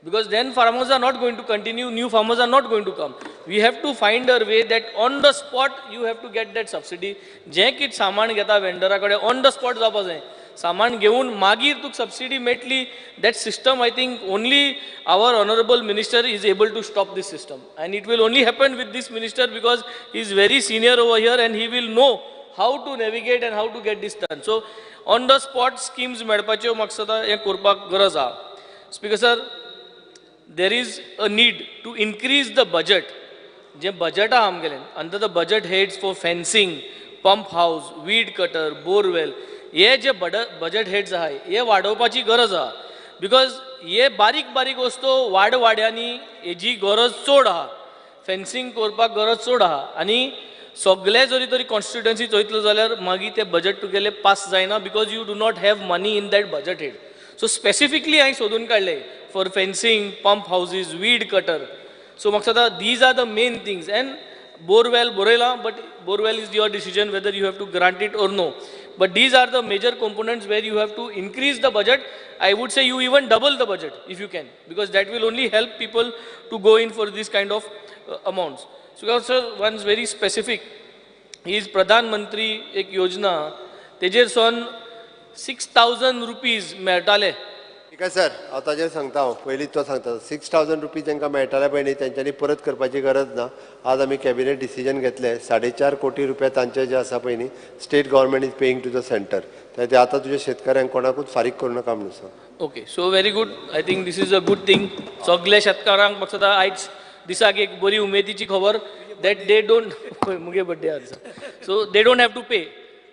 because then farmers are not going to continue, new farmers are not going to come. We have to find a way that on the spot you have to get that subsidy. जें कितें सामान घेता वेंडरा कडेन ऑन the spot जावपा जाय, सामान घेवन मागीर तुका सबसिडी मेळटली. That system I think only our honourable minister is able to stop this system, and it will only happen with this minister because he is very senior over here and he will know how to navigate and how to get this done. So on the spot schemes मेळपाच्यो म्हाका दिसता हें करपाक गरज आहा. Speaker sir, there is a need to increase the budget. J budget आहा आमगेलें, under the budget heads for fencing, pump house, weed cutter, borewell, हे जे बजट हेड्स आहा हे वाडोवपाची गरज आहा, because हे बारीक बारीक वस्तू वाड वाड्यांनी हेजी गरज चड आहा, फेन्सिंग करपाक गरज चड आहा. आनी सगळे जरी तरी कॉन्स्टिट्युएन्सी चोयतलो जाल्यार मागीर ते बजट तुगेले पास जायना, because you do not have money in that budget head. So specifically हांवें सोदून काडलें for fencing, pump houses, weed cutter. So म्हाका दिसता these are the main things. And borewell बरयलां, but borewell is your decision whether you have to grant it or no. But these are the major components where you have to increase the budget. I would say you even double the budget if you can, because that will only help people to go in for this kind of amounts. So sir, one's very specific is Pradhan Mantri एक योजना, तेजेर सन 6,000 रुपीज मेळटाले. ठीक सर, हांव ताजेर सांगता. हांव पयलीं तो सांगता, 6,000 रुपीज तांकां मेळटाले पळय न्ही, तेंच्यांनी परत करपाची गरज ना. आज आमी कॅबिनेट डिसिजन घेतले, 4.5 कोटी रुपया तांचे जे आसा पळय न्ही, state government is paying to the centre. ते आतां तुज्या शेतकऱ्यांक कोणाकूच फारीक करूं नाका म्हणून सांग. Okay, so very good. I think this is a good thing. सगल्या शेतकारांक म्हाका दिसता आयज दिसाक एक बरी उमेदीची खबर that they don't, मुगे बड्डे आज, so they don't have to pay.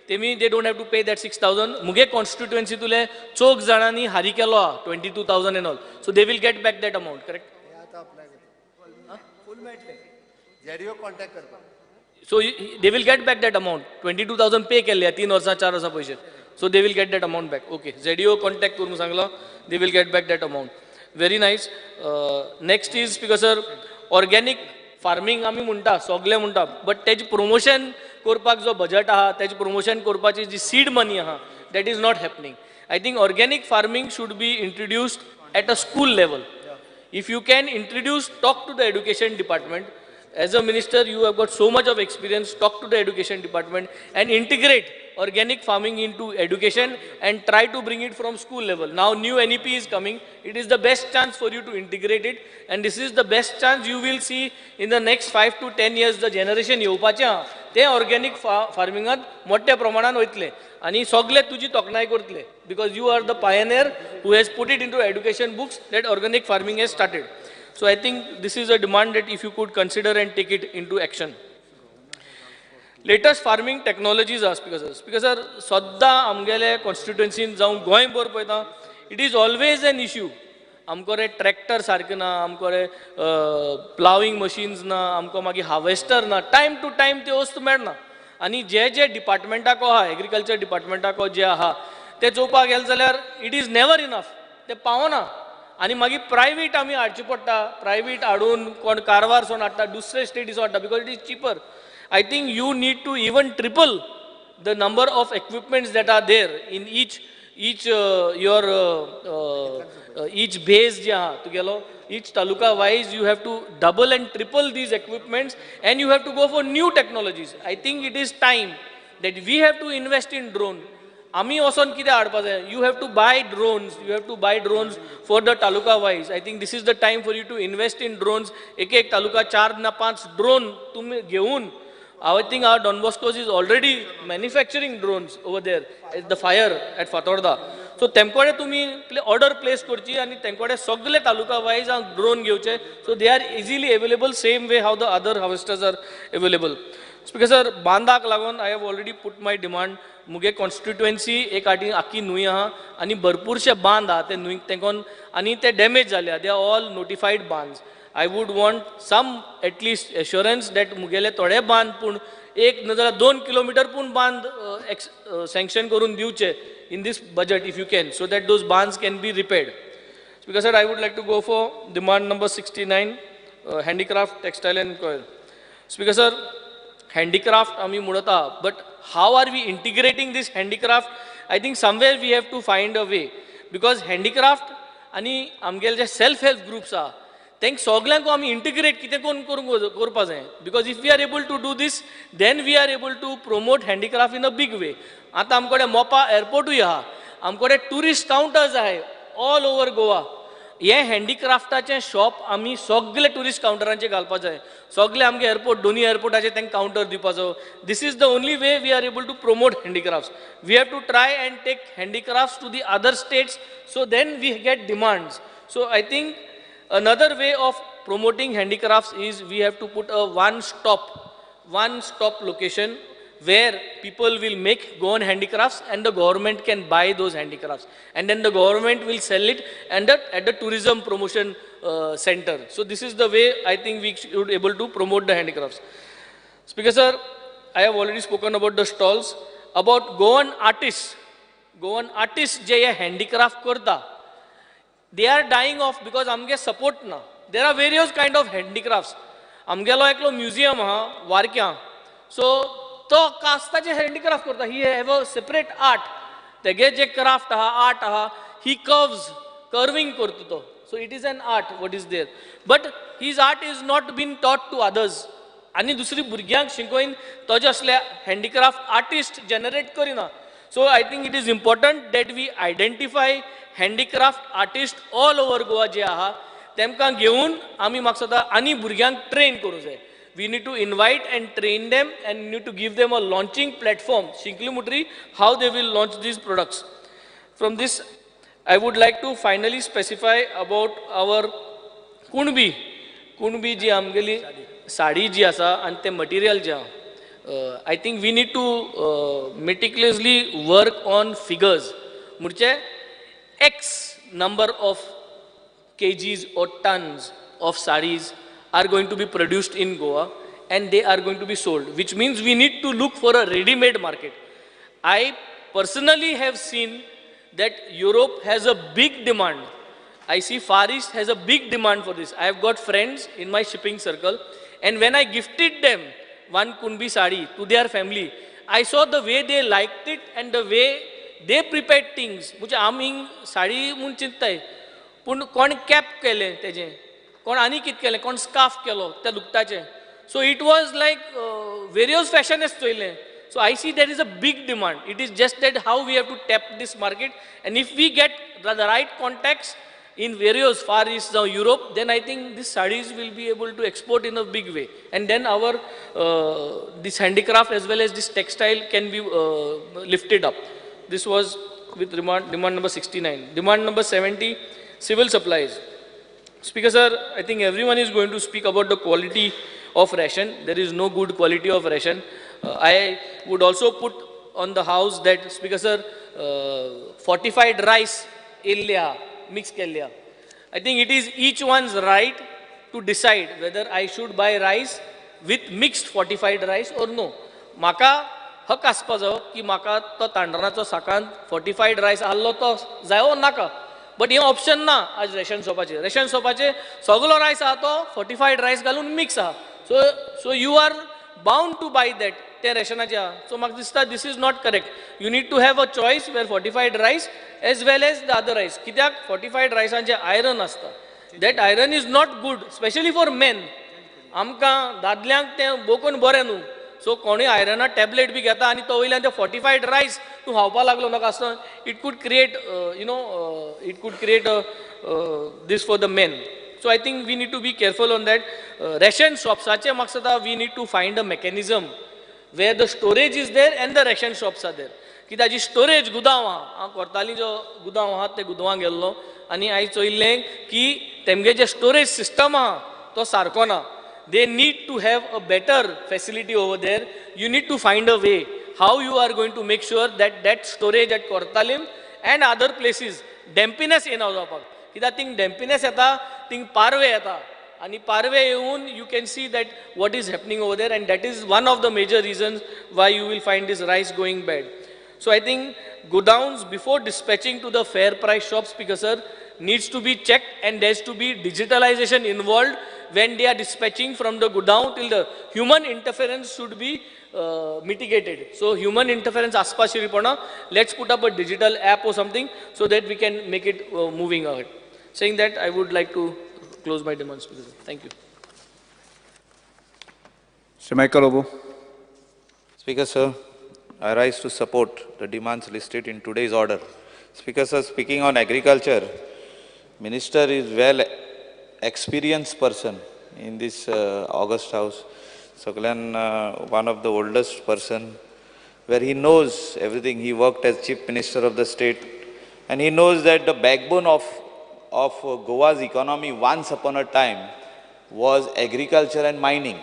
तेमी they don't have to pay that 6,000. मुगे कॉन्स्टिट्युएन्सीतुले चौग जाणांनी हारी केलो आहा 22,000 and all, so they will get back that amount, correct? So they will get back that amount. 22,000 pay केल्ले 3 वर्सां 4 वर्सां पयशे, so they will get that amount back. Okay, ZDO contact करूंक सांगला, they will get back that amount. Very nice. Next is, speaker sir, organic farming आमी म्हणटा, सगळे म्हणटा, बट तेजें promotion करपाक जो बजट आहा, तेजें प्रमोशन करपाची जी सीड मनी आहा, that is not happening. I think organic farming should be introduced at a school level. If you can introduce, talk to the education department. As a minister, you have got so much of experience, talk to the education department and integrate organic farming into education and try to bring it from school level. Now new NEP is coming. It is the best chance for you to integrate it, and this is the best chance you will see in the next 5 to 10 years the generation येवपाचें आहा ते ऑर्गेनिक फार्मिंगात मोठ्या प्रमाणान वयतले आनी सगळे तुजी तोखणाय करतले, because you are the pioneer who has put it into education books that organic farming has started. So I think this is a demand that if you could consider and take it into action. Latest farming technologies आहा स्पीकर सर. स्पीकर सर, सद्दां आमगेले कॉन्स्टिट्युएन्सीन जावं गोंयभर पळयता, it is always an issue. आमकां रे ट्रॅक्टर सारकें ना, आमकां रे प्लाविंग मशीन्स ना, आमकां मागीर हार्वेस्टर ना, टायम टू टायम त्यो वस्तू मेळना. आनी जे जे डिपार्टमेंटाको आहा, एग्रीकल्चर डिपार्टमेंटाको जे आहा ते चोवपाक गेले जाल्यार it is never enough, ते पावना. आनी मागीर प्रायवेट आमी हाडचे पडटा, प्रायवेट हाडून कोण कारवारसून हाडटा, दुसरे स्टेटीसून हाडटा, because it is cheaper. I think you need to even triple the number of equipments that are there in each your each base जे आहा तुगेलो, each taluka wise you have to double and triple these equipments and you have to go for new technologies. I think it is time that we have to invest in drone. आमी वचोन कितें हाडपा जाय, you have to buy drones, you have to buy drones for the taluka wise. I think this is the time for you to invest in drones. एक एक तालुका 4 ना 5 ड्रोन तुमी घेवन, I think our Don Bosco's is already manufacturing drones over there at the fire at Fatorda. So तेमकोडे तुमी ऑर्डर प्लेस करची आनी तेमकोडे सगळे तालुका वायज ड्रोन घेवचे, so they are easily available same way how the other harvesters are available. Speaker sir, बांदाक लागून I have already put my demand. मुगे कॉन्स्टिट्युएन्सी एक आटी आख्खी न्हूंय आहा आनी भरपूरशे बांद आहा ते न्हूंयक तेंकोन आनी ते डॅमेज जाल्या, they are all notified बांद्स. I would want some at least assurance that मुगेले थोडे बांद पूण एक ना जाल्यार 2 किलोमिटर पूण बांद सँक्शन करून दिवचे in this budget if you can, so that those बांद्स can be repaired. Speaker sir, I would like to go for demand number 69, handicraft, textile and coir. Speaker sir, handicraft आमी म्हणता, but how are we integrating this handicraft? I think somewhere we have to find a way, because handicraft आनी आमगेले जे सेल्फ हेल्प ग्रुप्स आहा तांकां सगल्यांक आमी इंटिग्रेट कितें करून करपा जाय, because if we are able to do this then we are able to promote handicraft in a big way. आतां आमचे कडेन मोपा एअरपोर्टूय आहा, आमचे कडेन ट्युरिस्ट कावंटर्स आहाय ऑल ओवर गोवा. हे हँडीक्राफ्टाचें शॉप आमी सगळे ट्युरिस्ट कावंटरांचेर घालपा जाय, सगळे आमगे एअरपोर्ट, दोनूय एअरपोर्टाचेर तांकां कावंटर दिवपाचो. This is the only way we are able to promote handicrafts. We have to try and take handicrafts to the other states, so then we get demands. So I think another way of promoting handicrafts is we have to put a one stop location where people will make Goan handicrafts and the government can buy those handicrafts, and then the government will sell it and at the tourism promotion center. So this is the way I think we should able to promote the handicrafts. Speaker sir, I have already spoken about the stalls, about Goan artists. Goan artists जे हे handicraft करता, they are dying off because आमगे support ना. There are various kind of handicrafts. आमगेलो एकलो म्युझियम आहा वारक्यां, सो तो कास्ताचे हँडीक्राफ्ट करता, he have a separate art. तेगे जे क्राफ्ट आहा, आर्ट आहा, ही कर्व्स कर्विंग करता तो. So it is an art what is there, but his art is not been taught to others. आनी दुसरी भुरग्यांक शिकोवन तो जे असले हँडीक्राफ्ट आर्टिस्ट जनरेट करिना. So I think it is important that we identify handicraft artist all over Goa जे आहा तेमकां घेवन आमी म्हाका दिसता आनी भुरग्यांक ट्रेन करूंक जाय. We need to invite and train them and need to give them a launching platform, शिकली मुटरी how they will launch these products. From this I would like to finally specify about our Kunbi. Kunbi जी आमगेली साडी जी आसा आनी तें मटेरियल जें आहा, I think we need to meticulously work on figures. म्हणजे X number of kgs or tons of sarees are going to be produced in Goa and they are going to be sold, which means we need to look for a ready-made market. I personally have seen that Europe has a big demand. I see Far East has a big demand for this. I have got friends in my shipping circle, and when I gifted them one Kunbi sari to their family, I saw the way they liked it and the way they prepared things. म्हणजे आमी साडी म्हूण चिंतताय, पूण कोण कॅप केलें तेजें, कोण आनी कितें केलें, कोण स्कार्फ केलो त्या लुगटाचें. So it was like various fashions चोयलें. So I see there is a big demand. It is just that how we have to tap this market, and if we get the right contacts in various Far East or Europe, then I think these sarees will be able to export in a big way, and then our this handicraft as well as this textile can be lifted up. This was with demand number 69. Demand number 70, civil supplies. Speaker sir, I think everyone is going to speak about the quality of ration. There is no good quality of ration. I would also put on the house that, Speaker sir, fortified rice ilya mix kelya. I think it is each one's right to decide whether I should buy rice with mixed fortified rice or no. Maka हक आसपा जायो की म्हाका तो तांदळाचो साकान फोर्टिफायड रायस आहलो तो जायो नाका, बट हें ऑप्शन ना आज रेशन शॉपाचेर. रेशन शॉपाचेर सगलो रायस आहा तो फोर्टिफायड रायस घालून मिक्स आहा. So you are bound to buy that तें रेशनाचें आहा. सो म्हाका दिसता this is not correct. You need to have a choice where fortified rice as well as the other rice. कित्याक फोर्टिफायड रायसान जें आयरन आसता that iron is not good specially for men. आमकां दादल्यांक तें बोकून बरें न्हू. सो कोणूय आयरना टॅबलेट बी घेता आनी तो वयल्यान ते फोर्टिफायड रायस तूं खावपा लागलो नाका आसतना it could create you know it could create this for the men. So I think we need to be careful on that. Ration शॉप्साचें म्हाका दिसता we need to find a mechanism where the storage is there and the ration shops are there. कित्याक जी स्टोरेज गुदांव आहा, हांव कोर्ताली जो गुदांव आहा ते गुदांवां गेल्लो आनी हांवें चोयल्लें की तेमगे जे स्टोरेज सिस्टम आहा तो सारको ना. They need to have a better facility over there. You need to find a way how you are going to make sure that that storage at Cortalim and other places, dampiness येना जावपाक. कित्याक थिंग डॅम्पिनस येता, थिंग पारवे येता आनी पारवे येवन you can see that what is happening over there, and that is one of the major reasons why you will find this rice going bad. So I think godowns before dispatching to the fair price shops, Speaker sir, needs to be checked, and there has to be digitalization involved when they are dispatching from the godown till the human interference should be mitigated. So human interference aspa shiripana, let's put up a digital app or something so that we can make it moving ahead. Saying that, I would like to close my demands. Thank you. Sir Michael Lobo. Speaker sir, I rise to support the demands listed in today's order. Speaker sir, speaking on agriculture, Minister is well experienced person in this august house. Saklan, one of the oldest person, where he knows everything. He worked as chief minister of the state, and he knows that the backbone of Goa's economy once upon a time was agriculture and mining.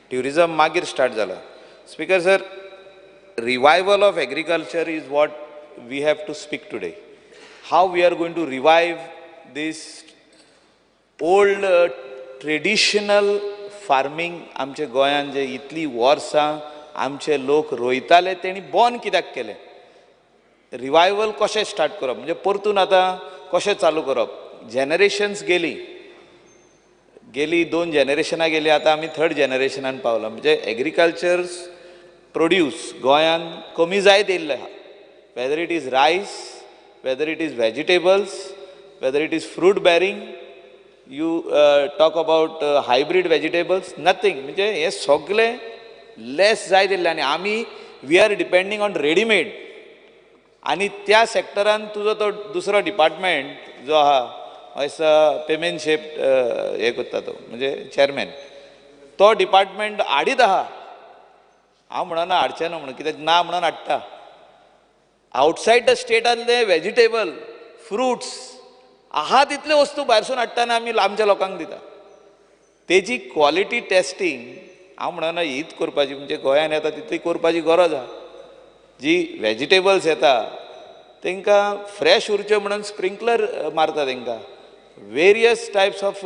Tourism magir start jala. Speaker sir, revival of agriculture is what we have to speak today. How we are going to revive this old traditional farming. आमचे गोंयान जे इतली वर्सां आमचे लोक रोयताले तेणी बंद कित्याक केलें, रिवायवल कशें स्टार्ट करप, म्हणजे परतून आतां कशें चालू करप. जनरेशन्स गेली गेली दोन जनरेशनां गेली, आतां आमी थर्ड जनरेशनान पावला. म्हणजे एग्रीकल्चर प्रोड्यूस गोंयान कमी जायत येयल्लें आहा. Whether it is rice, whether it is vegetables, whether it is fruit bearing, you talk about hybrid vegetables, nothing. म्हणजे हे सगळे लेस जायत येयल्लें आनी आमी we are depending on readymade. आनी त्या सेक्टरान तुजो तो दुसरो डिपार्टमेंट जो आहा हयसो पेमेंट शेप हे करता तो म्हणजे चेअरमॅन, तो डिपार्टमेंट हाडीत आहा. हांव म्हणना हाडचें ना म्हणून, कित्याक ना म्हणून हाडटा. आउटसायड the स्टेटांतले व्हेजिटेबल फ्रुट्स आहा तितल्यो वस्तू भायरसून हाडटा आनी आमी आमच्या लोकांक दिता. तेजी क्वॉलिटी टेस्टींग हांव म्हणना हीच करपाची, म्हणजे गोंयान येता तितली करपाची गरज आहा. जी व्हेजिटेबल्स येता तांकां फ्रेश उरच्यो म्हणून स्प्रिंकलर मारता तांकां, वेरियस टायप्स ऑफ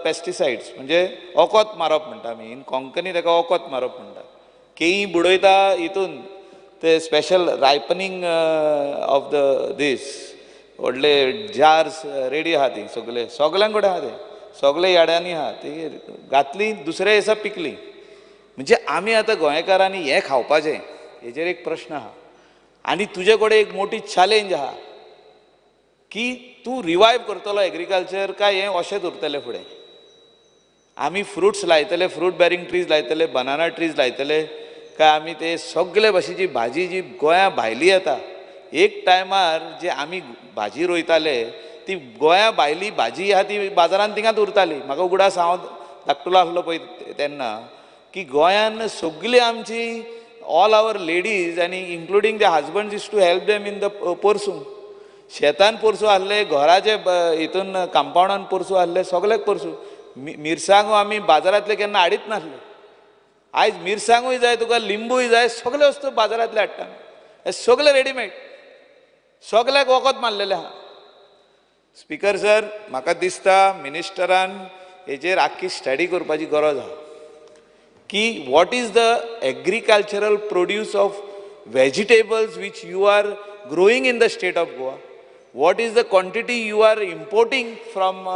पेस्टिसायड्स, म्हणजे ओकोत मारप म्हणटा आमी इन कोंकणी, ताका ओकोत मारप म्हणटा. केळीं बुडयता हितून ते special ripening of the these व्हडले जार्स रेडी आहा ती सगळे सगळ्यां कडेन आहा, ते सगळे याड्यांनी आहा, ती घातली दुसऱ्या दिसा पिकली. म्हणजे आमी आतां गोंयकारांनी हें खावपाचें हेजेर एक प्रश्न आहा. आनी तुजे कडेन एक मोठी चॅलेंज आहा की तूं रिवायव करतलो एग्रीकल्चर काय हें अशेंच उरतलें फुडें. आमी फ्रुट्स लायतले, फ्रूट बेरींग ट्रीज लायतले, बनाना ट्रीज लायतले काय आमी ते सगळे भाशेची भाजी जी गोंया भायली येता, एक टायमार जे आमी भाजी रोयताले ती गोंया भायली भाजी आहा ती बाजारान थिंगाच उरताली. म्हाका उगडास हांव धाकटुलो आसलो पळय तेन्ना की गोंयान सगळी आमची all our ladies and including the husbands used to help them in the porsu. शेतान पोरसूं आहले, घराचे हितून कंपावंडान पोरसूं आहले, सगल्याक पोरसूं. मिरसांगो आमी बाजारांतले केन्ना हाडीत नासले, आयज मिरसांगूय जाय तुका, लिंबूय जाय, सगळे वस्तू बाजारांतले हाडटा, हे सगळे रेडीमेड, सगळ्याक वखद मारलेलें आहा. स्पीकर सर, म्हाका दिसता मिनिस्टरान हेजेर आख्खी स्टडी करपाची गरज आहा की what is the agricultural produce of vegetables which you are growing in the state of Goa, what is the quantity you are importing from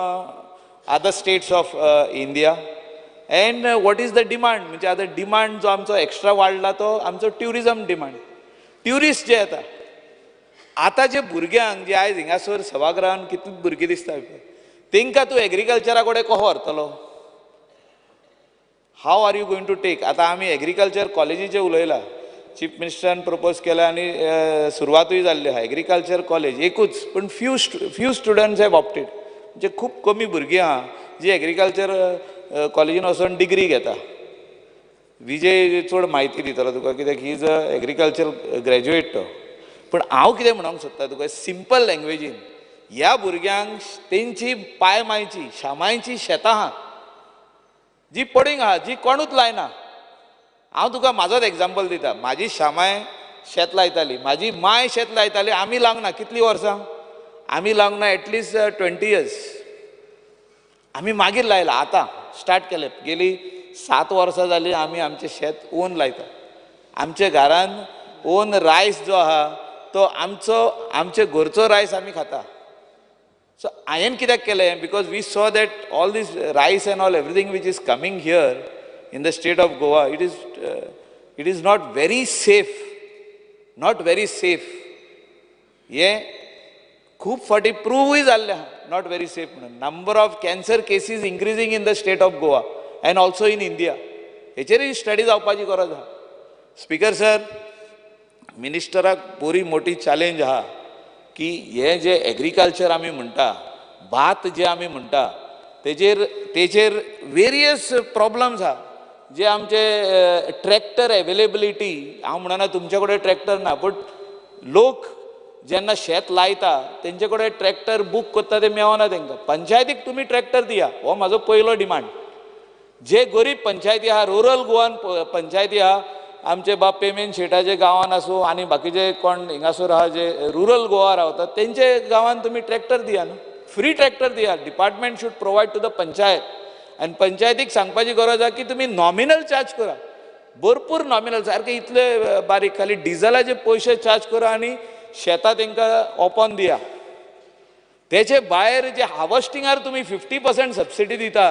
other states of India, and what is the demand. म्हणजे आतां डिमांड जो आमचो एक्स्ट्रा वाडला तो आमचो ट्युरिजम डिमांड, ट्युरिस्ट जे येता आतां, जे भुरग्यांक जे आयज हिंगासर सभागृहान कितली भुरगीं दिसता तेंकां तूं एग्रीकल्चरा कडेन कसो व्हरतलो? How are you going to take? आतां आमी एग्रीकल्चर कॉलेजीचें उलयलां, चीफ मिनिस्टरान प्रपोज केला आनी सुरवातूय जाल्ली आहा एग्रीकल्चर कॉलेज एकूच, पूण फ्यू स्टुडंट्स have opted, म्हणजे खूब कमी भुरगीं आहा जी एग्रीकल्चर कॉलेजीन वचून डिग्री घेता. विजय चड म्हायती दितलो तुका कित्याक he is a agriculture graduate तो. पूण हांव कितें म्हणूंक सोदता तुका सिंपल लँग्वेजीन, ह्या भुरग्यांक तेंची पाय मायची शामायची शेतां आहा जी पडींग आहा, जी कोणूच लायना. हांव तुका म्हाजोच एग्जाम्पल दिता, म्हाजी शामाय शेत लायताली, म्हाजी माय शेत लायताली, आमी लावंक ना कितलीं वर्सां, आमी लावंक ना एटलिस्ट 20 इयर्स, आमी मागीर लायला, आतां स्टार्ट केलें, गेली 7 वर्सां जालीं आमी आमचें शेत ओन लायता. आमच्या घरान ओन रायस जो आहा तो आमचो, आमचे घरचो रायस आमी खाता. सो हांवें कित्याक केलें, because we saw that all this rice and all everything which is coming here in the state of Goa, it is not very safe, not very safe. हें खूब फावटी प्रुवूय जाल्लें आहा not very safe म्हणून. Number of cancer cases increasing in the state of Goa and also in India, हेचेरूय study जावपाची गरज आहा. स्पीकर सर, मिनिस्टराक बरी मोठी चॅलेंज आहा की हे जे एग्रीकल्चर आमी म्हणटा, भात जे आमी म्हणटा तेजेर तेजेर वेरियस प्रॉब्लम्स आहा. जे आमचे ट्रॅक्टर एवेलेबिलिटी, हांव म्हणना तुमचे कडेन ट्रॅक्टर ना, बट लोक जेन्ना शेत लायता तेंचे कडेन ट्रॅक्टर बूक करता ते मेळना तेंकां. पंचायतीक तुमी ट्रॅक्टर दिया, हो म्हाजो पयलो डिमांड. जे गरीब पंचायती आहा, रुरल गोवान पंचायती आहा, आमचे बाब पेमेन शेटाचे गांवान आसूं आनी बाकीचे कोण हिंगासर आहा जे रुरल गोवा रावतात तेंचे गांवान तुमी ट्रॅक्टर दिया न्हू, फ्री ट्रॅक्टर दिया. Department should provide to the panchayat. आनी पंचायतीक सांगपाची गरज आहा की तुमी नॉमिनल चार्ज करा, भरपूर नॉमिनल, सारके इतले बारीक खाली डिझलाचे पयशे चार्ज करा आनी शेतां तेंकां ओपन दिया. तेचे भायर जे हार्वस्टिंगार तुमी 50% सबसिडी दिता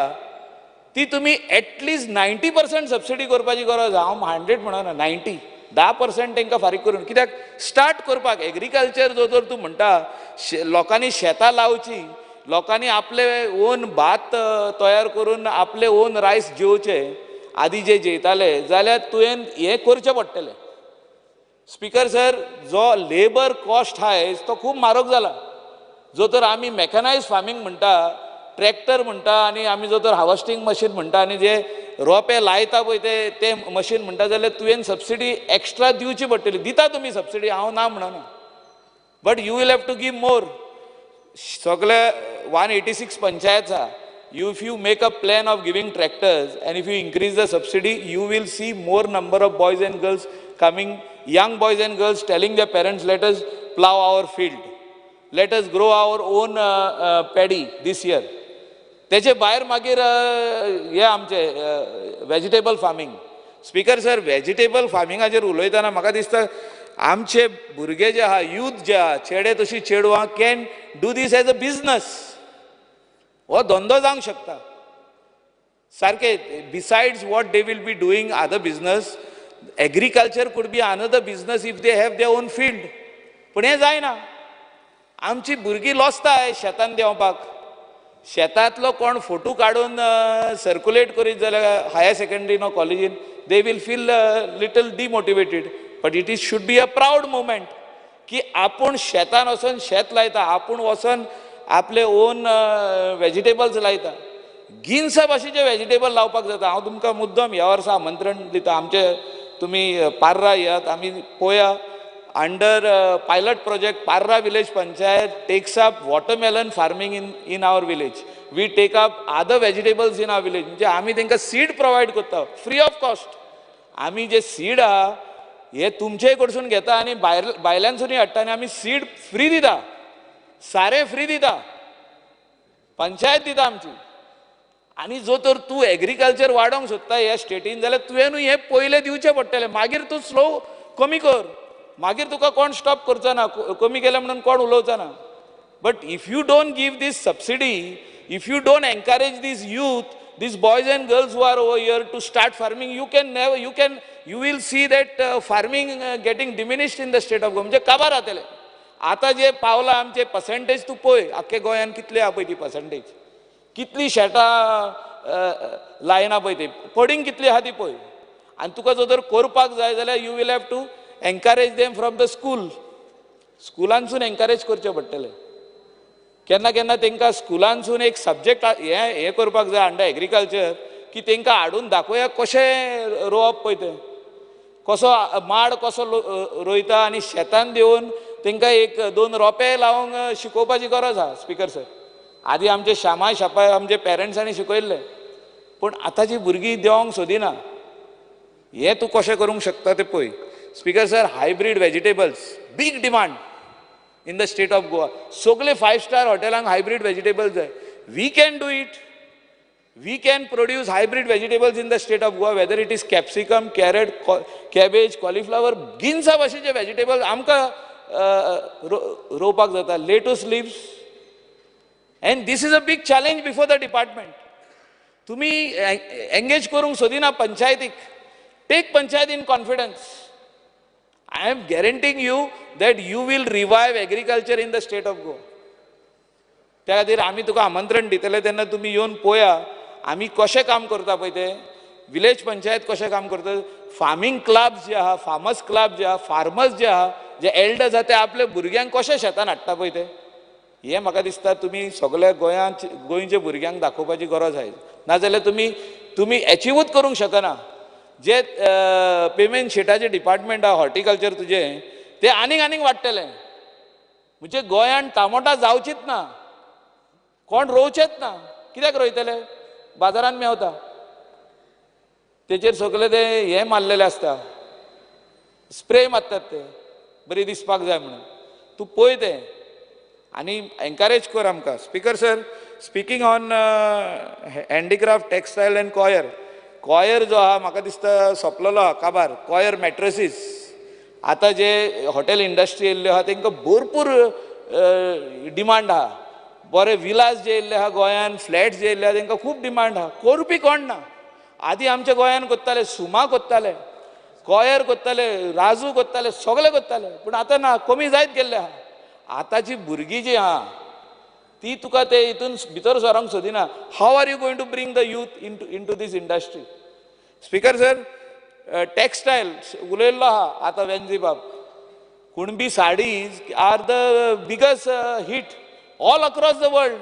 ती तुमी एटलिस्ट 90% सबसिडी करपाची गरज. हांव 100 म्हणना, 90, 10% तांकां फारीक करून, कित्याक स्टार्ट करपाक एग्रीकल्चर जो जर तूं म्हणटा लोकांनी शेतां लावची, लोकांनी आपले ओन भात तयार करून आपले ओन रायस जेवचे, आदी जे जेयताले जाल्यार तुवें हें करचें पडटलें. स्पीकर सर, जो लेबर कॉस्ट आहा तो खूब म्हारग जाला. जो तर आमी मॅकनायज फार्मींग म्हणटा, ट्रॅक्टर म्हणटा आनी आमी जो तर हार्वस्टींग मशीन म्हणटा आनी जे रोपे लायता पळय ते ते मशीन म्हणटा, जाल्यार तुवें सबसिडी एक्स्ट्रा दिवची पडटली. दिता तुमी सबसिडी, हांव ना म्हणना, but you will have to give more. सगळे 186 पंचायत आहा. If you make a plan of giving tractors and if you increase the subsidy, you will see more number of boys and girls coming, young boys and girls telling their parents, let us plow our field, let us grow our own paddy this year. तेचे भायर मागीर हे आमचे vegetable farming. Speaker sir, vegetable फार्मिंगाचेर उलयतना म्हाका दिसता आमचे भुरगे जे आहा, यूथ जे आहा, चेडे तशी चेडवां can do this as a business, हो धंदो जावंक शकता सारकें. Besides what they will be doing other business, agriculture could be another business if they have their own field. पूण हें जायना, आमची भुरगीं लॉसताय शेतान देंवपाक. शेतांतलो कोण फोटो काडून सर्कुलेट करीत जाल्यार हायर सेकंडरी नो कॉलेजीन they will feel little demotivated. But it is should be a proud moment की आपूण शेतान वचून शेत लायता, आपूण वचून आपले ओन वेजिटेबल्स लायता. गिन्सा भाशेचे वेजिटेबल लावपाक जाता. हांव तुमकां मुद्दम ह्या वर्सा आमंत्रण दिता, आमचे तुमी पार्रा येयात, आमी पळोवया. Under pilot project, Parra village panchayat takes up watermelon farming in our village. We take up other vegetables in our village. म्हणजे आमी तांकां सीड प्रोवायड करता फ्री ऑफ कॉस्ट. आमी जे सीड आहा हे तुमचे कडसून घेता आनी भायल्यानसूनय हाडटा आनी आमी सीड फ्री दिता, सारें फ्री दिता, पंचायत दिता आमची. आनी जो तर तूं एग्रीकल्चर वाडोवंक सोदता ह्या स्टेटीन जाल्यार तुवें न्हू हें पयलें दिवचें पडटलें, मागीर तूं स्लो कमी कर, मागीर तुका कोण स्टॉप करचो ना, कमी केलें म्हणून कोण उलोवचो ना. But if you don't give this subsidy, if you don't encourage this youth, these boys and girls who are over here to start farming, you can never, you can, you will see that farming getting diminished in the state of Goa. म्हणजे काबार जातले. आतां जे पावलां आमचे पर्सेंटेज तूं पळय आख्खे गोंयान कितले आहा पळय ती पर्सेंटेज, कितली शेतां लायना पळय ती, पडींग कितली आहा ती पळय. आनी तुका जर करपाक जाय जाल्यार you will have to encourage them from the school. स्कुलांसून encourage करचें पडटलें. केन्ना केन्ना तांकां स्कुलांसून एक सब्जेक्ट हें करपाक जाय अंडर एग्रीकल्चर, की तांकां हाडून दाखोवया कशें रोवप पळय तें, कसो माड कसो रोयता आनी शेतान देंवून तांकां एक दोन रोंपे लावंक शिकोवपाची गरज आहा. स्पीकर सर, आदी आमचे शामाय शापाय आमचे पेरंट्सांनी शिकयल्लें, पूण आतांची भुरगीं देंवोंक सोदिना. हें तूं कशें करूंक शकता तें पळय. Speaker sir, hybrid vegetables big demand in the state of Goa. सगळे 5 स्टार हॉटेलांक हायब्रीड वेजिटेबल्स जाय. We can do it. We can produce hybrid vegetables in the state of Goa, whether it is capsicum, carrot, cabbage, cauliflower, गिन्सा भाशेचे vegetables आमकां रोवपाक जाता. Lettuce leaves. And this is a big challenge before the department. तुमी एंगेज करूंक सोदिना पंचायतीक. Take panchayat in confidence. I am guaranteeing you that you will revive agriculture in the state of Goa. त्या खातीर आमी तुका आमंत्रण दितले तेन्ना तुमी येवन पळया आमी कशें काम करता पळय तें, विलेज पंचायत कशें काम करता, फार्मींग क्लब जे आहा, फार्मर्स क्लब जे आहा, फार्मर्स जे आहा, जे एल्डर्स आहा ते आपल्या भुरग्यांक कशें शेतान हाडटा पळय तें. हें म्हाका दिसता तुमी सगल्या गोंयांत गोंयच्या भुरग्यांक दाखोवपाची गरज आहा. नाजाल्यार तुमी एचिवूच करूंक शकना. जे पेमेंट शेटाचें डिपार्टमेंट आहा हॉर्टिकल्चर तुजें, तें आनीक आनीक वाडटलें. म्हणजे गोंयांत टामोटा जावचीच ना, कोण रोवचेच ना. कित्याक रोयतले? बाजारान मेवता, तेचेर सगळे ते हें मारलेलें आसता, स्प्रे मारतात ते बरी दिसपाक जाय म्हणून. तूं पळय तें आनी एनकरेज कर आमकां. Speaker sir, speaking on handicraft, textile and coir. Coir जो आहा म्हाका दिसता सोंपलेलो आहा काबार. कॉयर मॅट्रसीस आतां जे हॉटेल इंडस्ट्री येयल्ल्यो आहा तांकां भरपूर डिमांड आहा. बरे विलास जे येयल्ले आहा गोंयान, फ्लॅट्स जे येयल्ले आहा तांकां खूब डिमांड आहा. करपी कोण ना. आदी आमच्या गोंयान करताले, सुमा करताले, कॉयर करताले, राजू करताले, सगळे करताले, पूण आतां ना, कमी जायत गेल्ले आहा. आतांची भुरगीं जी आहा ती तुका ते हितून भितर सरोंक सोदिना. How are you going to bring the youth into this industry? Speaker sir, textile उलयल्लो आहा आतां वेंजी बाब. Kunbi saris are the biggest hit all across the world.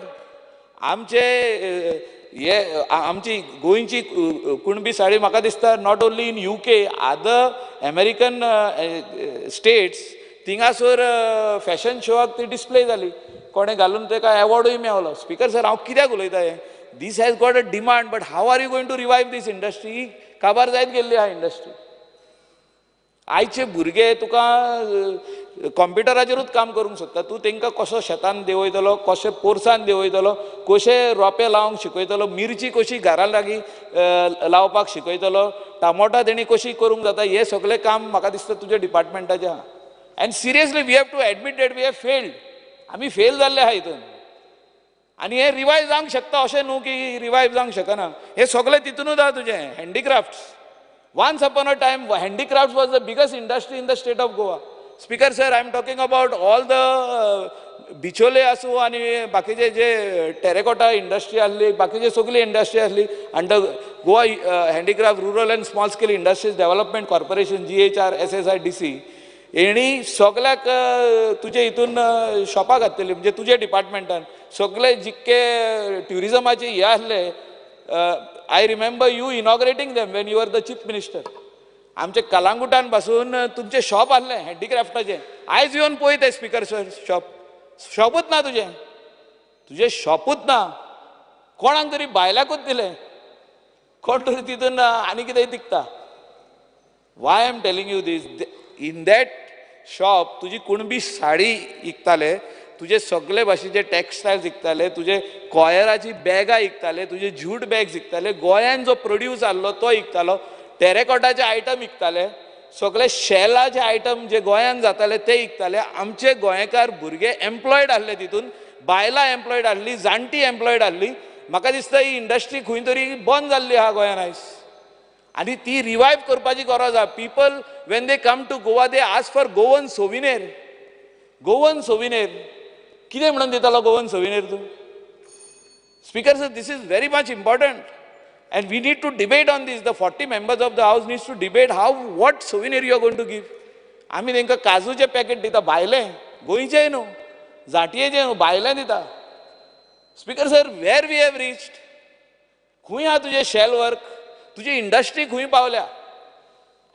आमचे हे आमची गोंयची कुणबी साडी म्हाका दिसता not only in UK, other American states थिंगासर fashion शोआक ती डिस्प्ले जाली, कोणें घालून ताका एवॉर्डूय मेवलो. स्पीकर सर, हांव कित्याक उलयता हें? This has got a demand, but how are you going to revive this industry? काबार जायत गेल्ली आहा इंडस्ट्री. आयचे भुरगे तुका कॉम्प्युटराचेरूच काम करूंक सोदता. तूं तांकां कसो शेतान देंवयतलो, कशें पोरसान देंवयतलो, कशें रोंपे लावंक शिकयतलो, मिरची कशी घरा लागीं लावपाक शिकयतलो, टामोटा तेणी कशी करूंक जाता, हें सगळें काम म्हाका दिसता तुज्या डिपार्टमेंटाचें आहा. And seriously we have to admit that we have failed. आमी फेल जाल्ले आहा हितून. आनी हें रिवायव जावंक शकता अशें न्हू की रिवायव जावंक शकना. हें सगळें तितूनूच आहा तुजें handicrafts. Once upon a time handicraft was the biggest industry in the state of Goa. Speaker sir, I am talking about all the Bicholim आसूं आनी बाकीचे जे टेरेकोटा इंडस्ट्री आसली, बाकीचे सगळी इंडस्ट्री आसली under Goa handicraft rural and small scale industries development corporation GHRSSIDC हेणी सगळ्याक तुजे हितून शॉपां घातलेली. म्हणजे तुजे डिपार्टमेंटान सगळे जितके ट्युरिजमाचे हे आसले, I remember you inaugurating them when you are the chief minister. आमचे कलांगुटान पासून तुमचें शॉप आहलें हँडीक्राफ्टाचें, आयज येवन पळय तें स्पीकर सर, शॉप शॉपूच ना तुजें, तुजें शॉपूच ना, कोणाक तरी बायलाकूच दिलें, कोण तरी तितून आनी कितें दिकता. Why I am telling you this, in that shop तुजी कुणबी साडी इकताले, तुजे सगळे भाशेचे टेक्सटायल्स इकताले, तुजे कॉयराची बॅगां इकताले, तुजे ज्यूट बॅग्स इकताले, गोंयान जो प्रोड्यूस आहलो तो इकतालो, टेरेकॉटाचे आयटम इकताले, सगळे शेलाचे आयटम जे गोंयान जाताले ते इकताले. आमचे गोंयकार भुरगे एम्प्लॉयड आहले तितून, बायलां एम्प्लॉयड आहली, जाणटी एम्प्लॉयड आहली. म्हाका दिसता ही इंडस्ट्री खंय तरी बंद जाल्ली आहा गोंयान आयज, आनी ती रिवायव करपाची गरज आहा. People when they come to Goa they ask for Goan souvenir. Goan souvenir कितें म्हणून दितालो गोवन सोविनेर तूं? Speaker sir, this is very much important and we need to debate on this. The 40 members of the house needs to debate how what souvenir you are going to give. आमी तांकां काजूचें पॅकेट दिता, भायलें, गोंयचें न्हू, जाटयेचें न्हू, भायलें दिता. Speaker sir, where we have reached? खंय आहा तुजें शेल वर्क, तुजी इंडस्ट्री खंय पावल्या?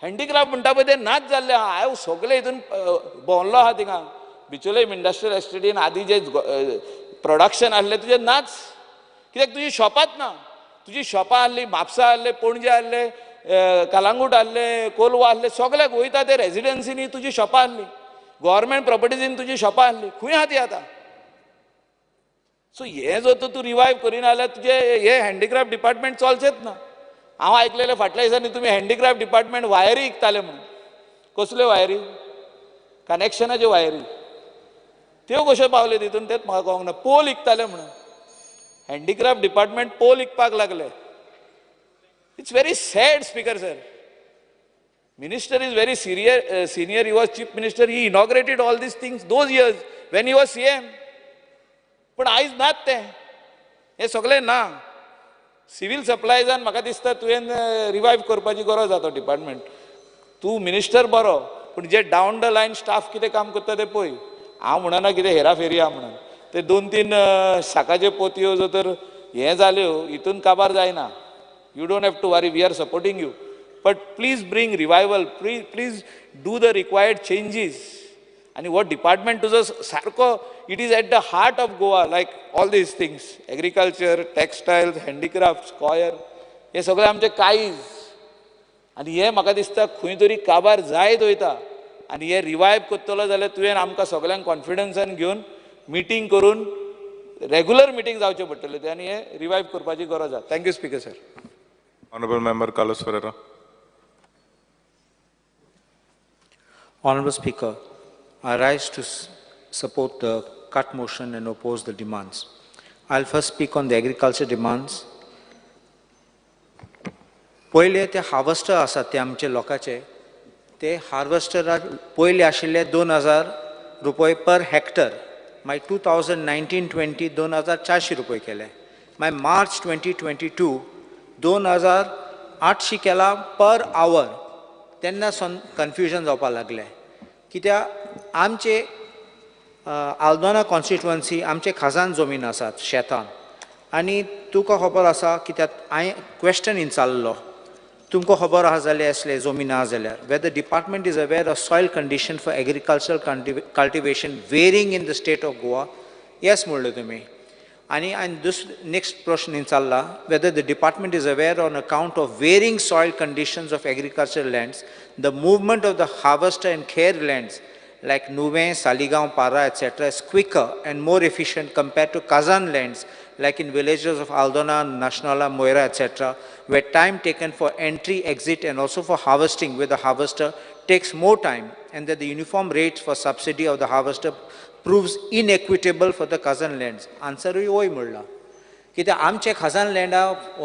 हँडीक्राफ्ट म्हणटा पळय तें नाच जाल्लें आहा. हांव सगळे हितून भोंवल्लो आहा थिंगा, बिचोले इंडस्ट्रियल एस्टेटीन आदी जे प्रोडक्शन आहलें तुजें नाच, कित्याक तुजी शॉपांत ना. तुजी शॉपां आहली, म्हापसा आहले, पणजे आहले, कलांगूट आहले, कोलवा आहले, सगळ्याक वयता ते रेजिडन्सीनी तुजी शॉपां आहली, गव्हर्मेंट प्रॉपर्टीजीन तुजी शॉपां आहली, खंय आहा ती आतां? सो हें जर तर तूं रिवायव करिना जाल्यार तुजें हें हँडीक्राफ्ट डिपार्टमेंट चलचेंच ना. हांव आयकलेलें फाटल्या दिसांनी तुमी हँडीक्राफ्ट डिपार्टमेंट वायरी इकताले म्हणून. कसल्यो वायरी? कनेक्शनाच्यो वायरी. त्यो कश्यो पावल्यो तितून तेंच म्हाका कळोंक ना. पोल इकताले म्हणून, हँडीक्राफ्ट डिपार्टमेंट पोल इकपाक लागले. It's very sad speaker sir. Minister is very senior, he was chief minister, he inaugurated all these things those years when he was CM. पूण आयज नात तें, हें सगळें ना. सिवील सप्लायजान म्हाका दिसता तुवें रिवायव करपाची गरज आहा तो डिपार्टमेंट. तूं मिनिस्टर बरो, पूण जे डावन the line staff कितें काम करता तें पळय. हांव म्हणना कितें हेराफेरी आहा म्हणून, ते 2-3 साकाच्यो पोतयो जर तर हें जाल्यो हितून काबार जायना. You don't have to worry, we are supporting you, but please bring revival, please do the required changes. आनी हो डिपार्टमेंट तुजो सारको, it is at the heart of Goa, like all these things, agriculture, textiles, handicraft, coir, हे सगळे आमचे कायज. आनी हें म्हाका दिसता खंय तरी काबार जायत वयता. आनी हें रिवायव करतलो जाल्यार तुवें आमकां सगळ्यांक कॉन्फिडन्सान घेवन मिटींग करून रेगुलर मिटींग जावच्यो पडटल्यो ते, आनी हें रिवायव करपाची गरज आसा. Thank you speaker sir. Honourable member Carlos Ferreira. Honourable Speaker, I rise to support the cut motion and oppose the demands. I'll first speak on the agriculture demands. पयले ते हार्वेस्टर आसात ते आमचे लोकांचे, ते हार्वेस्टराक पयले आशिल्ले 2000 रुपये पर हेक्टर, मागीर 2019-20 2400 रुपये केले, मागीर मार्च 2022 2800 केला पर our. तेन्ना कन्फ्युजन जावपाक लागलें, कित्याक आमचे आल्दोना कॉन्स्टिट्युवन्सी आमचे खाजन जमीन आसात शेतान, आनी तुका खबर आसा कित्याक हांवें क्वेश्चन विचारलो, तुमकां खबर आसा जाल्यार असले जमीन आसा जाल्यार whether department is aware of soil condition for agricultural cultivation varying in the state of Goa, yes म्हणलें तुमी. आनी आनी दुसरो नेक्स्ट प्रश्न विचारला, whether the department is aware on account of varying soil conditions of agricultural lands the movement of the harvester and kher lands like Nuvem, Saligao, Parra, etc. is quicker and more efficient compared to Kazan lands like in villages of Aldona, Nationala, Moira, etc., where time taken for entry, exit and also for harvesting with the harvester takes more time, and that the uniform rates for subsidy of the harvester proves inequitable for the Kazan lands. Answer oy म्हणला, कित्याक आमचे खाजन लँडा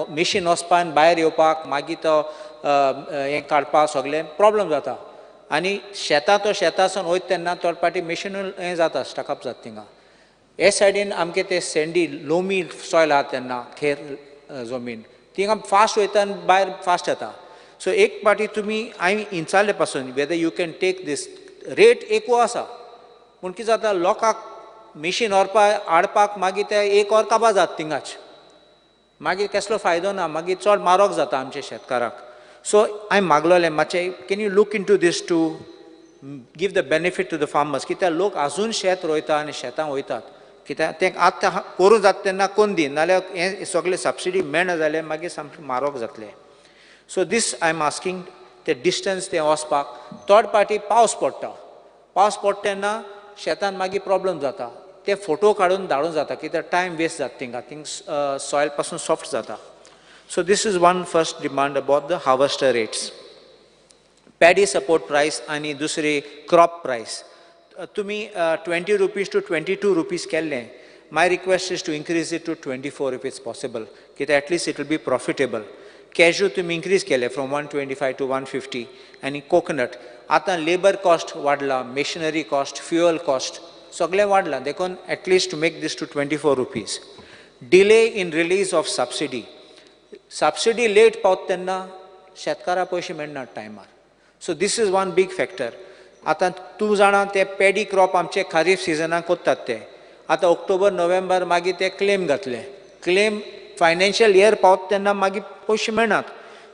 मशीन वचपाक भायर येवपाक मागीर तो हें काडपाक सगळें प्रॉब्लम जाता, आनी शेतां तो शेतां वयता तेन्ना थोडे पाटी मशीन हें जाता, स्टकअप जाता थिंगा. हे सायडीन आमचे ते सँडी लोमी सॉयल आहा तेन्ना खेर जमीन थिंगा फास्ट वयता आनी भायर फास्ट येता. सो एक पाटी तुमी हांवें विचारले पासून whether you can take this rate एकू आसा, पूण कितें जाता लोकांक मशीन व्हरपाक हाडपाक मागीर ते एक वर काबार जाता थिंगाच, मागीर कसलो फायदो ना, मागीर चड म्हारग जाता आमच्या शेतकाराक. सो हांवें मागलोलें मातशें, can you look into this to give the benefit to the farmers, कित्याक लोक आजून शेत रोयता आनी शेतां वयतात, कित्याक तें आतां करूं जाता तेन्ना कोन्न दी, नाल्यार हें सगळें सबसिडी मेळना जाल्यार मागीर सामकें म्हारग जातलें. So this I am asking, ते डिस्टन्स तें वचपाक थर्ड पार्टी पावस पडटा, पावस पडटा तेन्ना शेतान मागीर प्रॉब्लम जाता, ते फोटो काडून धाडून जाता, कित्याक टायम वेस्ट जाता थिंगा, थिंग सॉयल पासून सॉफ्ट जाता. So this is one first demand about the harvester rates. Paddy support price आनी दुसरी क्रॉप प्रायस तुमी 20 rupees to 22 rupees केल्लें. My request is to increase it to 24 if it's possible, कित्याक at least it will be profitable. Cashew तुमी इन्क्रीज केले फ्रॉम 125 टू 150 आनी कोकोनट आतां लेबर कॉस्ट वाडला, मेशिनरी कॉस्ट, फ्युअल कॉस्ट सगळें वाडलां, देखून at least to make this to 24 rupees. Delay in release of subsidy, subsidy late पावता तेन्ना शेतकाराक पयशे मेळनात टायमार. So this is one big factor. आतां तूं जाणा ते पेडी क्रॉप आमचे खरीफ सिजनाक कोत्तात ते, आतां ऑक्टोबर नोव्हेंबर मागीर ते क्लेम घातले, क्लेम फायनान्शियल इयर पावता तेन्ना मागीर पयशे मेळनात.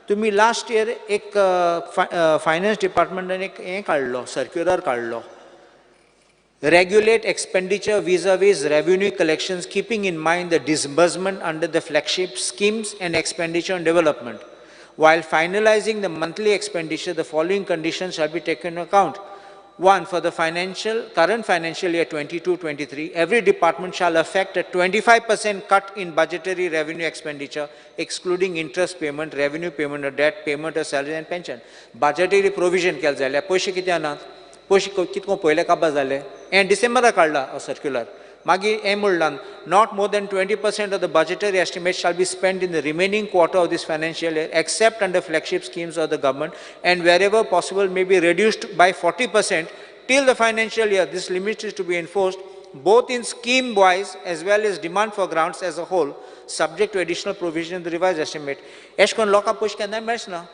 तुमी लास्ट इयर एक फायनान्स डिपार्टमेंटान एक हें काडलो, सर्क्युलर काडलो, regulate expenditure vis-a-vis revenue collections keeping in mind the disbursement under the flagship schemes and expenditure on development. While finalizing the monthly expenditure, the following conditions shall be taken into account. 1. For the current financial year 22-23, every department shall affect a 25% cut in budgetary revenue expenditure, excluding interest payment, revenue payment of debt, payment of salary and pension. Budgetary provision केल जाल्यार पयशे कितें नात, पयशे कितको पयले काबार जाले, हें डिसेंबराक काडला सर्क्युलर. मागीर हें म्हणलां, not more than 20% of the budgetary estimate shall be spent in the remaining quarter of this financial year except under flagship schemes of the government and wherever possible may be reduced by 40% till the financial year. This limit is to be enforced both in scheme wise as well as demand for grants as a whole, subject to additional provision in the revised estimate. एश करून लोकांक पयशे केन्नाय मेळचना,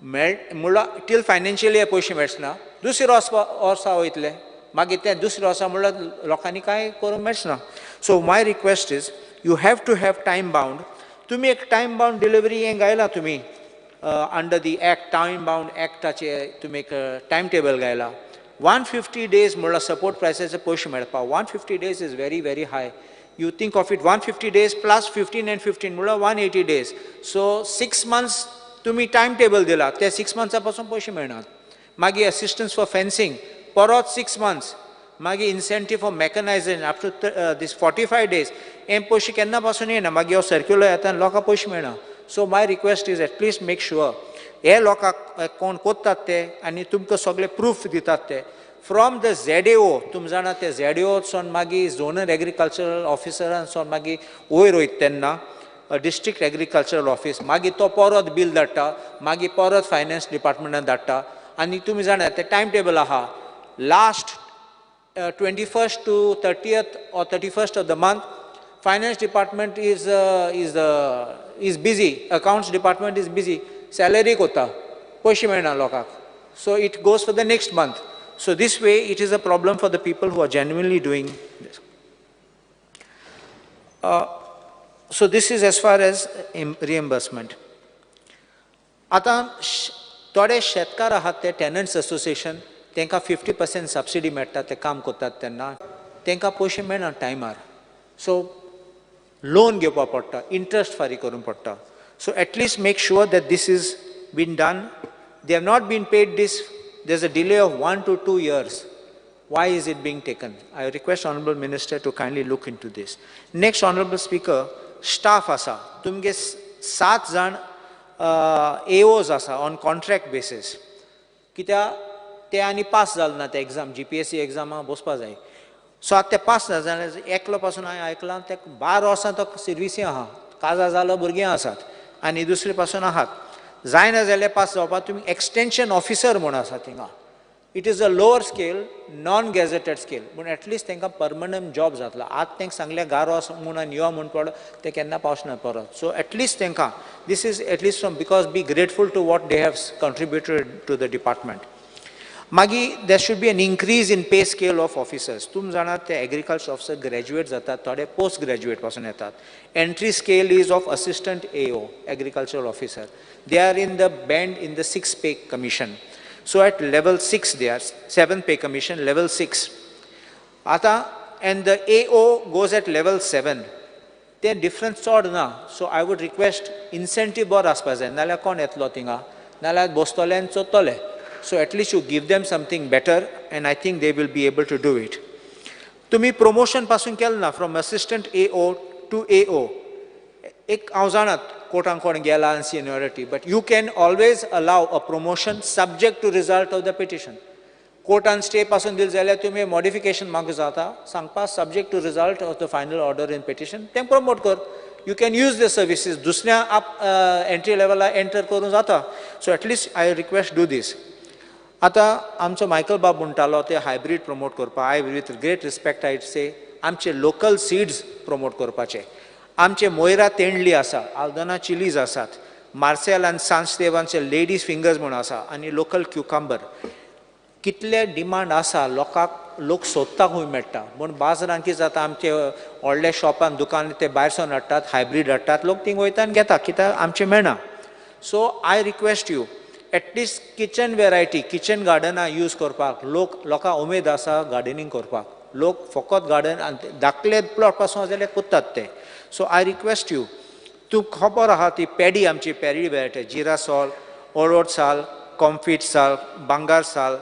म्हणल्यार टील फायनान्शियल इयर पयशे मेळचना, दुसरे वर्सा वयतले, मागीर तें दुसरे वर्सा म्हणल्यार लोकांनी कांय करूंक मेळचना. So my request is you have to have time bound. तुमी एक टायम बावंड डिलिव्हरी हें गायला तुमी under the act, time bound एक्टाचे तुमी एक टायम टेबल गायला. 150 डेज म्हणल्यार सपोर्ट प्रायसाचे पयशे मेळपाक, 150 days is very very high. You think of it, 150 days plus 15 and 15 म्हणल्यार 180 डेज. सो 6 मंथ्स तुमी टायम टेबल दिला, ते 6 मंथ्सां पासून पयशे मेळनात. मागीर असिस्टन्स फॉर फेन्सिंग परत 6 मंथ्स, मागीर incentive for mechanisation up to this 45 days, हें पयशे केन्ना पासून येना, मागीर हो सर्क्युलर येता आनी लोकांक पयशे मेळना. So my request is at least make sure हे लोकांक कोण कोत्तात ते आनी तुमकां सगळे प्रूफ दितात ते फ्रॉम the ZAO. तुम जाणा ते ZAO सोन मागीर झोनल एग्रीकल्चरल ऑफिसरान सोन मागीर वयर वयता तेन्ना डिस्ट्रिक्ट एग्रीकल्चरल ऑफिस, मागीर तो परत बील धाडटा, मागीर परत फायनान्स डिपार्टमेंटान धाडटा. आनी तुमी जाणा ते टायम टेबल आहा, last 21st to 30th or 31st of the month finance department is busy, accounts department is busy, salary कोता, पयशे मेळना लोकांक. So it goes for the next month. So this way it is a problem for the people who are genuinely doing this. So this is as far as reimbursement. आतां थोडे शेतकार आहात ते टेनंट्स असोसिएशन, तांकां 50% सबसिडी मेळटा, ते काम करतात तेन्ना तांकां पयशे मेळना टायमार. सो लोन घेवपाक पडटा, इंट्रस्ट फारीक करूंक पडटा. So at least make sure that this is been done. They have not been paid this, there is a delay of 1 to 2 years. Why is it being taken? I request Honorable Minister to kindly look into this. Next, Honorable Speaker, staff आसा तुमगे 7 जाण AOs आसा on contract basis, कित्याक ते आनी पास जाले ना ते एग्जाम, GPSC एग्जामाक बसपा जाय. सो आतां ते पास ना जाल्यार एकलो पासून हांवें आयकलां ते 12 वर्सां तो सर्विसी आहा, काजार जालो, भुरगीं आसात आनी दुसरे पासून आहात, जायना जाल्यार पास जावपाक तुमी एक्सटेंशन ऑफिसर म्हूण आसा थिंगा. It is a lower scale, non gazetted scale, पूण एटलिस्ट तांकां परमनंट जॉब जातलो. आतां तांकां सांगलें गारो आसा म्हूण आनी यो म्हूण पडो, ते केन्ना पावचना परत. सो एटलिस्ट तांकां this is at least from because be grateful to what they have contributed to the department. मागीर there should be an increase in pay scale of officers. तुम जाणात ते एग्रीकल्चर ऑफिसर ग्रॅज्युएट जातात, थोडे पोस्ट ग्रॅज्युएट पासून येतात. Entry scale is of assistant AO, agricultural officer. They are in the band in the 6 pay commission. So at level 6 they are, 7 pay commission, level 6. आतां and the AO goes at level 7. ते डिफरन्स चड ना. So I would request incentive बरो आसपा जाय, नाल्यार कोण येतलो थिंगा, नाल्यार बसतले आनी चोत्तले. So at least you give them something better and I think they will be able to do it. तुमी प्रमोशन पासून केलें ना from assistant AO to AO. एक हांव जाणात कोर्टान कोण गेला आनी seniority, but you can always allow a promotion subject to result of the petition. कोर्टान स्टे पासून दिले जाल्यार तुमी मॉडिफिकेशन मागूं जाता, सांगपा subject to result of the final order in petition तें प्रमोट कर. You can use the services दुसऱ्या आप एंट्री लेवलार एंटर करूं जाता. So at least I request do this. आतां आमचो मायकल बाब म्हणटालो ते हायब्रीड प्रमोट करपाक. I with great respect I say आमचे लोकल सीड्स प्रमोट करपाचे. आमचे मोयरा तेंडली आसा, आल्दना चिलीज आसात, मार्सेल आनी सांस्देवांचे लेडीज फिंगर्स म्हूण आसा आनी लोकल क्युकंबर. कितले डिमांड आसा लोकांक, लोक सोदता खंय मेळटा म्हूण बाजारान कितें जाता, आमचे व्हडल्या शॉपान दुकान ते भायर सावन हाडटात, हायब्रीड हाडटात, लोक थिंग वयता आनी घेता कित्याक आमचें मेळना. So I request you at least kitchen variety, kitchen गार्डनां use करपाक. लोक लोकांक उमेद आसा गार्डनींग करपाक, लोक फकत गार्डन आनी धाकले प्लॉट पासून जाल्यार कोत्तात ते. सो I request you, तूं खबर आहा ती पेडी, आमची पेडी वेरायटी, जिरा सोल, ओरोड साल, कॉम्फीट साल, बांगार साल,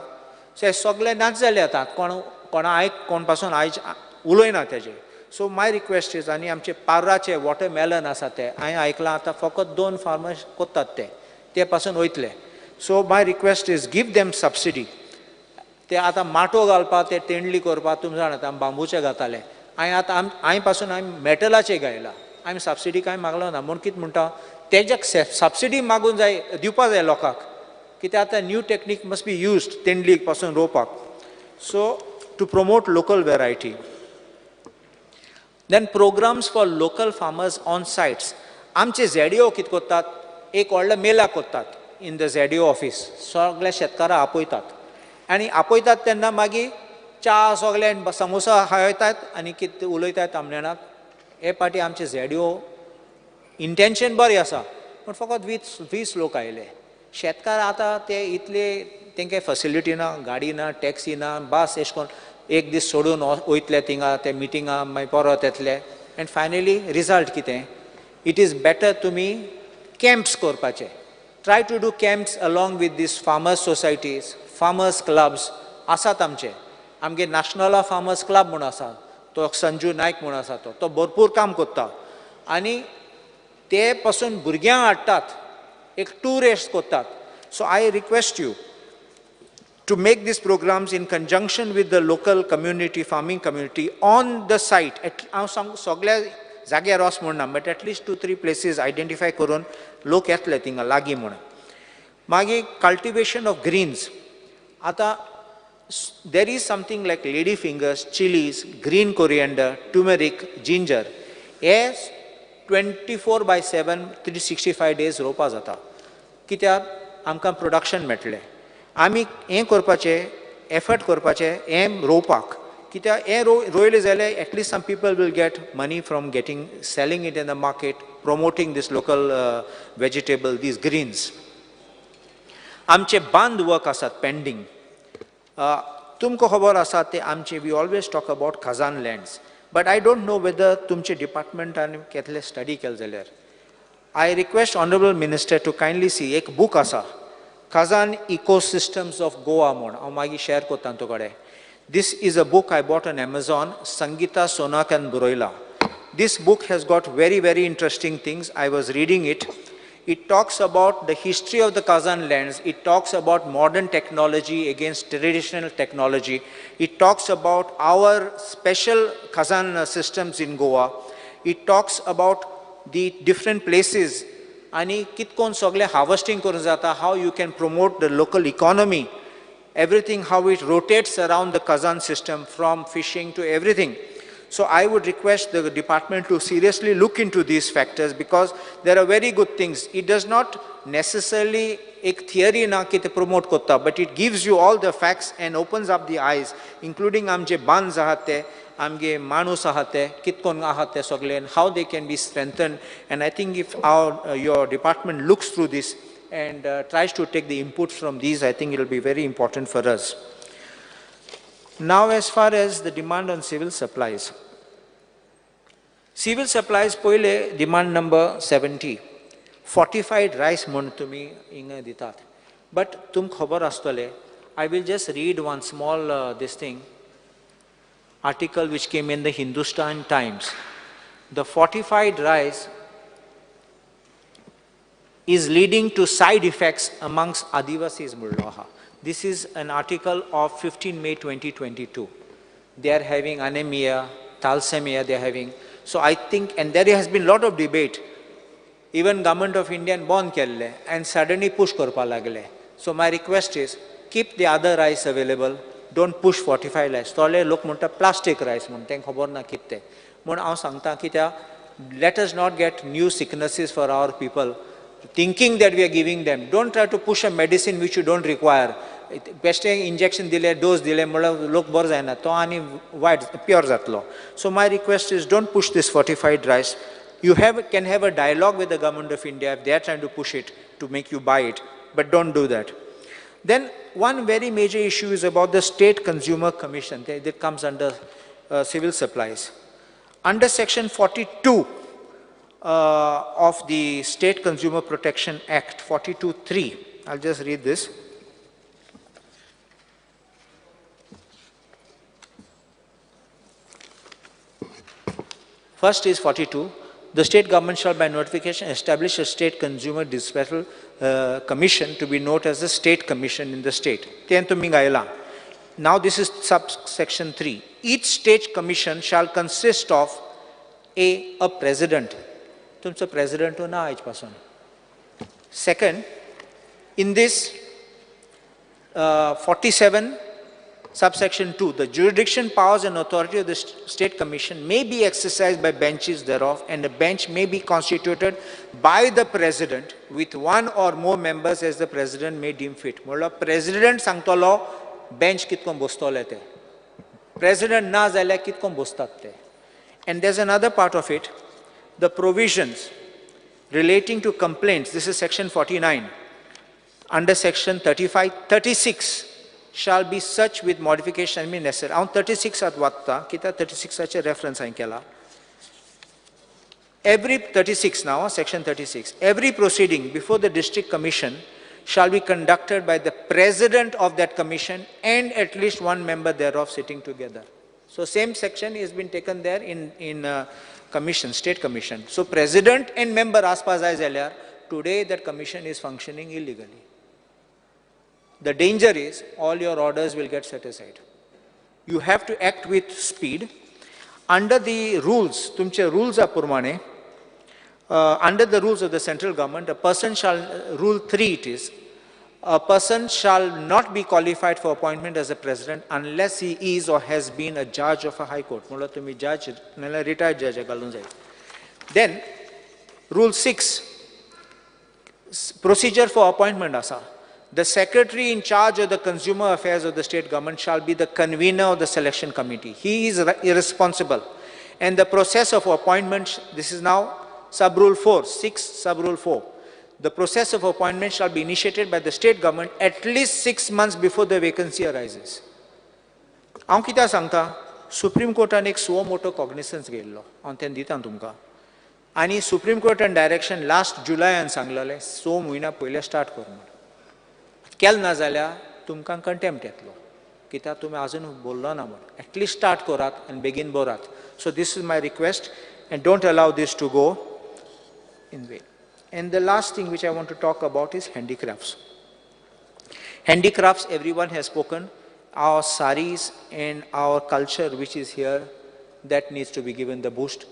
सो हे सगळे नाच जाले आतां. कोण कोणा आयक कोण पासून आयज उलयना तेजे. सो my request is, आनी आमचे पार्राचे वॉटरमेलन आसा ते हांवें आयकलां आतां फकत 2 फार्मर्स कोत्तात ते, ते पासून वयतले. So my request is give them subsidy. ते आतां माटो घालपाक, ते तेंडली करपाक तुमी जाणात आमी बांबूचे घाताले, हांवें आतां हांवें पासून हांवें मेटलाचे गायला, हांवें सबसिडी कांय मागलो ना. म्हूण कितें म्हणटा तेज्याक सबसिडी मागून जाय, दिवपा जाय लोकांक, कित्याक आतां new technique must be used तेंडली पासून रोवपाक. So to promote local variety. Then programs for local farmers on sites. आमचे ZDO कितें करतात, एक व्हडलो मेला करतात इन the ZDO office, सगळे शेतकारां आपयतात आनी आपयतात तेन्ना मागीर च्या सगळे समोसा खायतात आनी कितें उलयतात आमनेणाक. हे पाटी आमचे ZDO intention बरें आसा पूण फकत 20 लोक आयले. शेतकार आतां ते इतले तेंके फॅसिलिटी ना, गाडी ना, टॅक्सी ना, बस एश कोन एक दीस सोडून वयतले थिंगा ते मिटिंगा मागीर परत येतले. एंड फायनली रिजल्ट कितें, it is better तुमी कॅम्प्स करपाचे. Try to do camps along with these farmers societies, farmers clubs आसात आमचे. आमगे नॅशनला फार्मर्स क्लब म्हूण आसा, तो संजू नायक म्हूण आसा, तो भरपूर काम करता आनी ते पासून भुरग्यांक हाडटात, एक टुरिस्ट करतात. So I request you to make these programs in conjunction with the local community, farming community on the site. हांव सांग सगळ्या जाग्यार वच म्हूण ना, but at least 2-3 places identify करून लोक येतले थिंगा लागीं म्हूण. मागीर कल्टिवेशन ऑफ ग्रीन्स. आतां there is something like lady fingers, chillies, green coriander, turmeric, ginger, हे 24/7 365 डेज रोवपा जाता, कित्याक आमकां प्रोडक्शन मेळटलें. आमी हें करपाचें, एफर्ट करपाचें हें रोवपाक, कित्याक हें रोयलें जाल्यार at least some people will get money from getting selling it in the market, promoting this local vegetable, these greens. आमचे बांद वर्क आसात पेंडींग. तुमकां खबर आसा ते आमचे, we always talk about khazan lands, but I don't know whether तुमचे डिपार्टमेंटान केतले स्टडी केले जाल्यार. I request honourable minister to kindly see, एक बूक आसा खजान इकोसिस्टम्स ऑफ गोवा म्हूण, हांव मागीर शेअर करता तुका कडेन. This is a book I bought on Amazon, Sangeeta सोनाकान बरयला. This book has got very very interesting things. I was reading it. It talks about the history of the Khazan lands. It talks about modern technology against traditional technology. It talks about our special Khazan systems in Goa. It talks about the different places. Ani kitkon sogle harvesting karun jata, how you can promote the local economy, everything, how it rotates around the Khazan system from fishing to everything. So I would request the department to seriously look into these factors because there are very good things. It does not necessarily एक theory ना की ते promote करता, but it gives you all the facts and opens up the eyes, including आमचे बांज आहात ते, आमगे माणूस आहात ते, कितकोन आहात ते सगळे, and how they can be strengthened. And I think if our your department looks through this and tries to take the input from these, I think it will be very important for us. Now, as far as the demand on civil supplies. Civil supplies पयले demand number 70, fortified rice म्हूण तुमी हिंगा दितात. But तुमकां खबर आसतलें, I will just read one small this thing, article which came in the Hindustan Times. The fortified rice is leading to side effects amongst Adivasis म्हणलो आहा. This is an article of 15 May 2022. They are having anemia, thalassemia they are having. So I think, and there has been lot of debate. Even government of India bond केल्ले and suddenly push करपा लागले. So my request is, keep the other rice available. Don't push fortified rice. थोडे लोक म्हणटा plastic rice म्हूण, तेंकां खबर ना कितें तें. म्हूण हांव सांगता कित्याक, let us not get new sicknesses for our people, thinking that we are giving them. Don't try to push a medicine which you don't require. बेश्टें injection दिले, डोस दिले म्हणल्यार लोक बरो जायना, तो आनी वायट प्योर जातलो. So my request is, don't push this fortified rice. You can have a dialogue with the government of India if they are trying to push it to make you buy it, but don't do that. Then one very major issue is about the State Consumer Commission that comes under civil supplies. Under section 42 of the State Consumer Protection Act, 42(3), I'll just read this. First is 42. The state government shall by notification establish a state consumer dispute commission to be known as the state commission in the state. Now this is subsection 3. Each state commission shall consist of a president. तुमचो president ना आयज पासून. Second, in this 47 subsection 2, the jurisdiction, powers and authority of the state commission may be exercised by benches thereof, and a bench may be constituted by the president with one or more members as the president may deem fit. म्हणल्यार president सांगतलो bench कितको बसतले ते, president ना जाल्यार कितको बसतात ते. And there's another part of it, the provisions relating to complaints, this is section 49, under section 35, 36 shall be such with modification may necessary. हांव 36 आत वाचता कित्याक 36 रेफरन्स हांवें केला. Every 36 now, section 36, every proceeding before the district commission shall be conducted by the president of that commission and at least one member thereof sitting together. So same section has been taken there in commission, state commission. So president and member आसपा जाय जाल्यार today that commission is functioning illegally. The danger is all your orders will get set aside. You have to act with speed. Under the rules, तुमचे rules प्रमाणे, under the rules of the central government, a person shall, rule 3 it is, a person shall not be qualified for appointment as a president unless he is or has been a judge of a high court. म्हणल्यार तुमी judge, नाल्यार retired judge घालूंक जाय. Then, rule 6, procedure for appointment आसा. The secretary in charge of the consumer affairs of the state government shall be the convener of the selection committee. He is irresponsible. And the process of appointment, this is now sub rule 4, 6 sub rule 4. The process of appointment shall be initiated by the state government at least 6 months before the vacancy arises. हांव कित्याक सांगता, सुप्रीम कोर्टान एक सुओ मोटो कॉग्निसन्स घेयल्लो, हांव तें दिता तुमकां. आनी सुप्रीम कोर्टान डायरेक्शन लास्ट जुलयान सांगलेलें 6 म्हयन्या पयलें स्टार्ट कर म्हूण. केलें ना जाल्यार तुमकां कंटेम्प्ट येतलो कित्याक तुमी आजून बोल्लो ना म्हूण. एटलिस्ट स्टार्ट करात आनी बेगीन बरात. So this is my request and don't allow this to go in vain. And the last thing which I want to talk about is handicrafts. Handicrafts, everyone has spoken. Our saris and our culture which is here, that needs to be given the boost.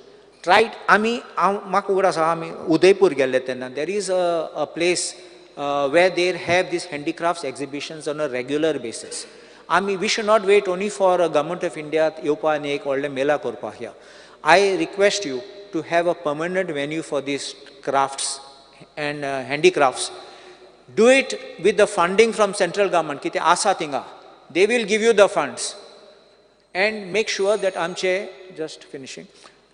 Right? आमी म्हाका उगडास आसा, आमी उदयपूर गेल्ले तेन्ना there is a place where they have these handicrafts exhibitions on a regular basis. आमी we should not wait only for a government of India येवपा आनी एक व्हडलें मेला करपाक. ह्या I request you to have a permanent venue for these crafts and handicrafts. Do it with the funding from central government, कितें आसा थिंगा, they will give you the funds. And make sure that आमचे, just finishing,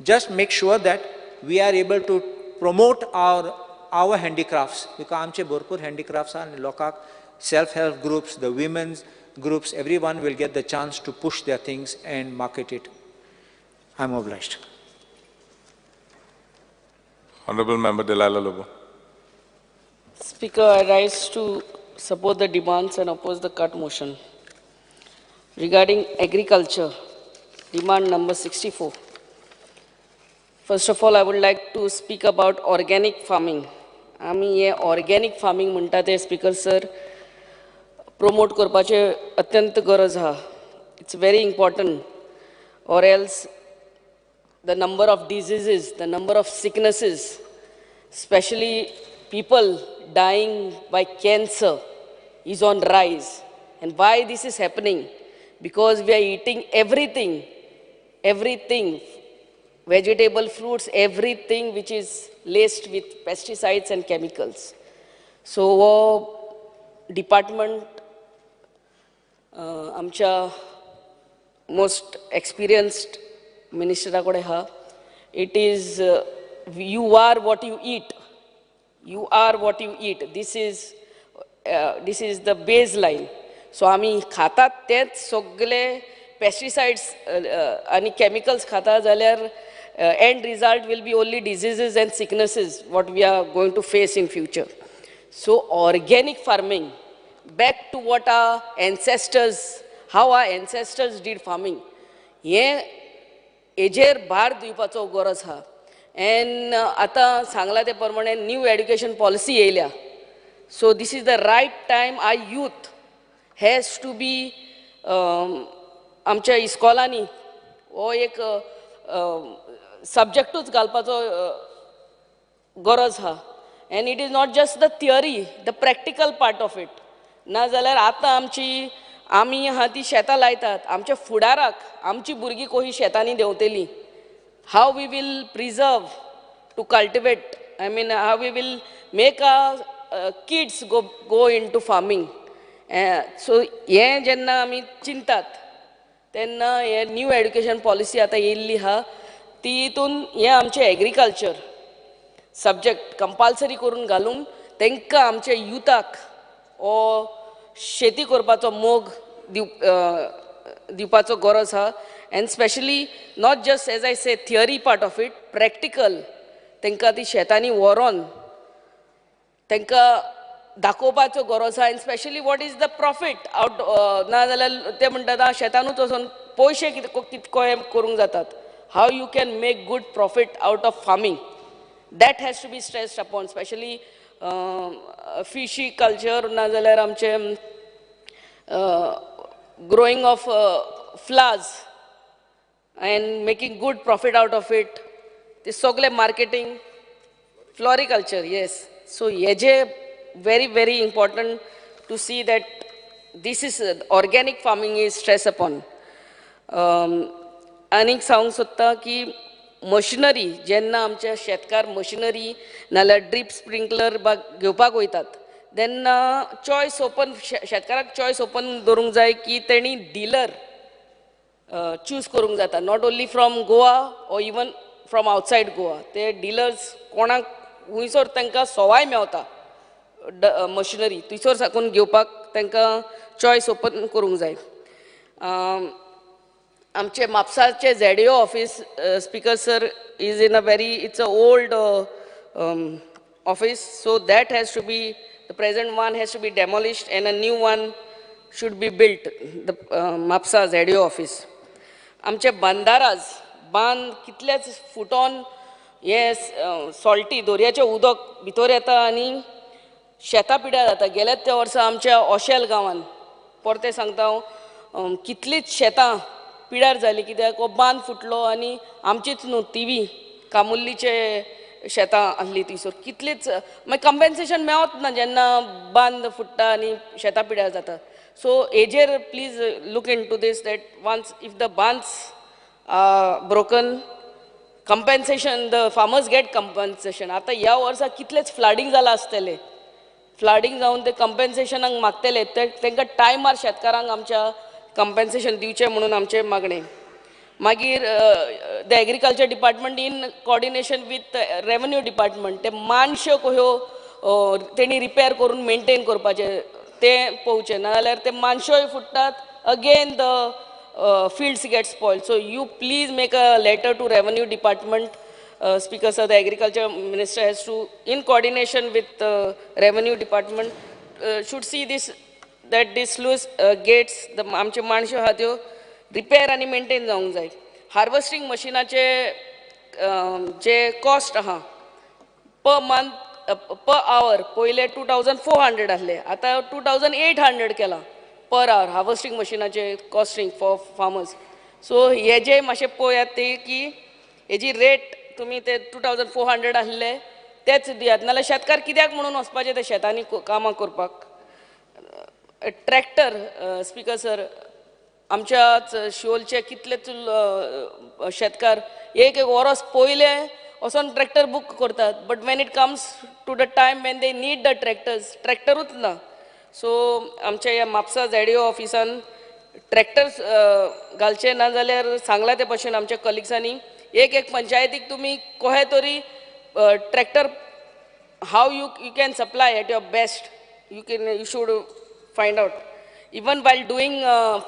just make sure that we are able to promote our handicrafts, because आमचे भरपूर handicrafts आनी लोकांक self help groups, the women's groups, everyone will get the chance to push their things and market it. I am obliged. Honorable Member Delilah Lobo. Speaker, I rise to support the demands and oppose the cut motion. Regarding agriculture, demand number 64. First of all, I would like to speak about organic farming. आमी हे ऑर्गेनिक फार्मिंग म्हणटा ते स्पीकर सर promote करपाचे अत्यंत गरज आहा. It's very important, or else the number of diseases, the number of sicknesses, especially people dying by cancer is on rise. And why this is happening? Because we are eating everything, everything, vegetable, fruits, everything which is laced with pesticides and chemicals. So, department, आमच्या most experienced minister कडेन आहा. It is, you are what you eat. You are what you eat. This is the baseline. So आमी खातात तेच सगळे pesticides आनी chemicals खाता जाल्यार end result will be only diseases and sicknesses what we are going to face in future. So organic farming, back to what our ancestors, how our ancestors did farming, हें हेजेर भार दिवपाचो गरज आहा. एन्ड आतां सांगलां ते प्रमाणे न्यू एड्युकेशन पॉलिसी येयल्या. So this is the right time our youth has to be आमच्या इस्कॉलांनी हो एक सब्जेक्टूच घालपाचो गरज आहा. And it is not just the theory, the practical part of it. ना जाल्यार आतां आमची आमी आहा ती शेतां लायतात, आमच्या फुडाराक आमची भुरगीं कोही शेतांनी देंवतली. How we will preserve to cultivate, I mean how we will make our kids go into farming. So हें जेन्ना आमी चिंतात तेन्ना हे न्यू एड्युकेशन पॉलिसी आतां येयल्ली आहा ती हितून हें आमचें एग्रीकल्चर सब्जेक्ट कंपल्सरी करून घालून तांकां आमच्या युथाक हो शेती करपाचो मोग दिवपाचो गरज आहा. And specially not just as I say theory part of it, practical तांकां ती शेतांनी व्हरोन तांकां दाखोवपाचो गरज आहा. And specially what is the profit out, ना जाल्यार ते म्हणटात शेतानूच वचोन पयशे कितको करूंक जातात. How you can make good profit out of farming, that has to be stressed upon. Specially fishy culture, ना जाल्यार आमचें growing of flowers and making good profit out of it, ते सगळे मार्केटिंग, फ्लॉरिकल्चर, येस. सो हेजे very very important to see that this is organic farming is stress upon. आनीक सांगूंक सोदता की मशिनरी, जेन्ना आमचे शेतकार मशिनरी नाल्यार ड्रीप स्प्रिंकलर घेवपाक वयतात तेन्ना चॉयस ओपन, शेतकाराक चॉयस ओपन दवरूंक जाय की तेणी डिलर चूज करूंक जाता, not only from Goa or even from outside Goa. ते डिलर्स कोणाक खुंयसर तांकां सवाय मेवता मशिनरी, थंयसर साकून घेवपाक तांकां चॉयस ओपन करूंक जाय. आमचे म्हापसाचे ZDO office, speaker sir, is in a very, it's a old office, so that has to be, the present one has to be demolished and a new one should be built, the Mapusa ZDO office. आमचे बंदाराज बांद कितलेच फुटोन हे सॉल्टी दर्याचें उदक भितर येता आनी शेतां पिड्यार जाता. गेल्यात त्या वर्सा आमच्या ओशेल गांवान, परतें सांगता हांव, कितलींच शेतां पिड्यार जालीं कित्याक हो बांद फुटलो आनी आमचीच न्हू तिवी कामुल्लीचे शेतां आसलीं थंयसर कितलींच मागीर कंपेन्सेशन मेवत ना जेन्ना बांद फुट्टा आनी शेतां पिड्यार जाता. सो हेजेर please look into this that once if the bunds broken, compensation, the farmers get compensation. आतां ह्या वर्सा कितलेच फ्लडिंग जालां आसतलें, फ्लडिंग जावन ते कंपन्सेशनाक मागतले, तांकां टायमार शेतकारांक आमच्या कंपन्सेशन दिवचें म्हणून आमचें मागणें. मागीर the agriculture department in coordination with revenue department ते मानश्यो ह्यो तेणी रिपेर करून मेनटेन करपाचें तें पळोवचें, नाजाल्यार ते मानश्योय फुट्टात, again the fields get spoiled. So you please make a letter to revenue department. Speaker sir, the agriculture minister has to, in coordination with revenue department, should see this that this sluice gates, the आमचे माणश्यो आहा त्यो रिपेर आनी मेनटेन जावंक जाय. हार्वेस्टिंग मशिनाचे जे कॉस्ट आहा पर मंथ पर आवर पयले 2400 आसले, आतां 2800 केला पर our harvesting मशिनाचे costing for farmers. So हे जे मातशें पळयात ते की हेजी रेट तुमी ते 2400 आसले तेच दियात, नाजाल्यार शेतकार कित्याक म्हणून वचपाचें ते शेतांनी कामां करपाक. ट्रॅक्टर, स्पीकर सर, आमच्याच शिवोलचे कितलेच शेतकार एक एक वरस पयलें वचोन ट्रॅक्टर बूक करतात, but when it comes to the time when they need the tractors, ट्रॅक्टरूच ना. सो आमच्या ह्या म्हापसा झेडीओ ऑफिसान ट्रॅक्टर्स घालचे ना जाल्यार सांगलां ते भशेन आमच्या कलिग्सांनी एक एक पंचायतीक तुमी कोहे तरी tractor how you can supply at your best, you should find out. Even while doing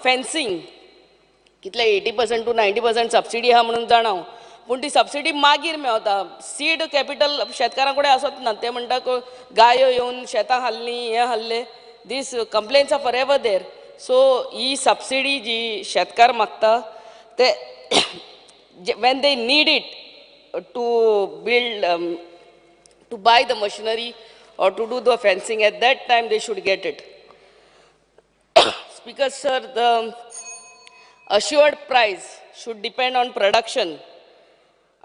fencing कितले 80% टू 90% सबसिडी आहा म्हणून जाणा हांव, पूण ती सबसिडी मागीर मेवता. सीड कॅपिटल शेतकारां कडेन आसत ना, ते म्हणटा गायो येवन शेतां हाल्लीं, हें हाल्लें, these complaints are forever there. So he subsidy जी शेतकार मागता ते when they need it to build, to buy the machinery or to do the fencing, at that time they should get it. Speaker sir, the assured price should depend on production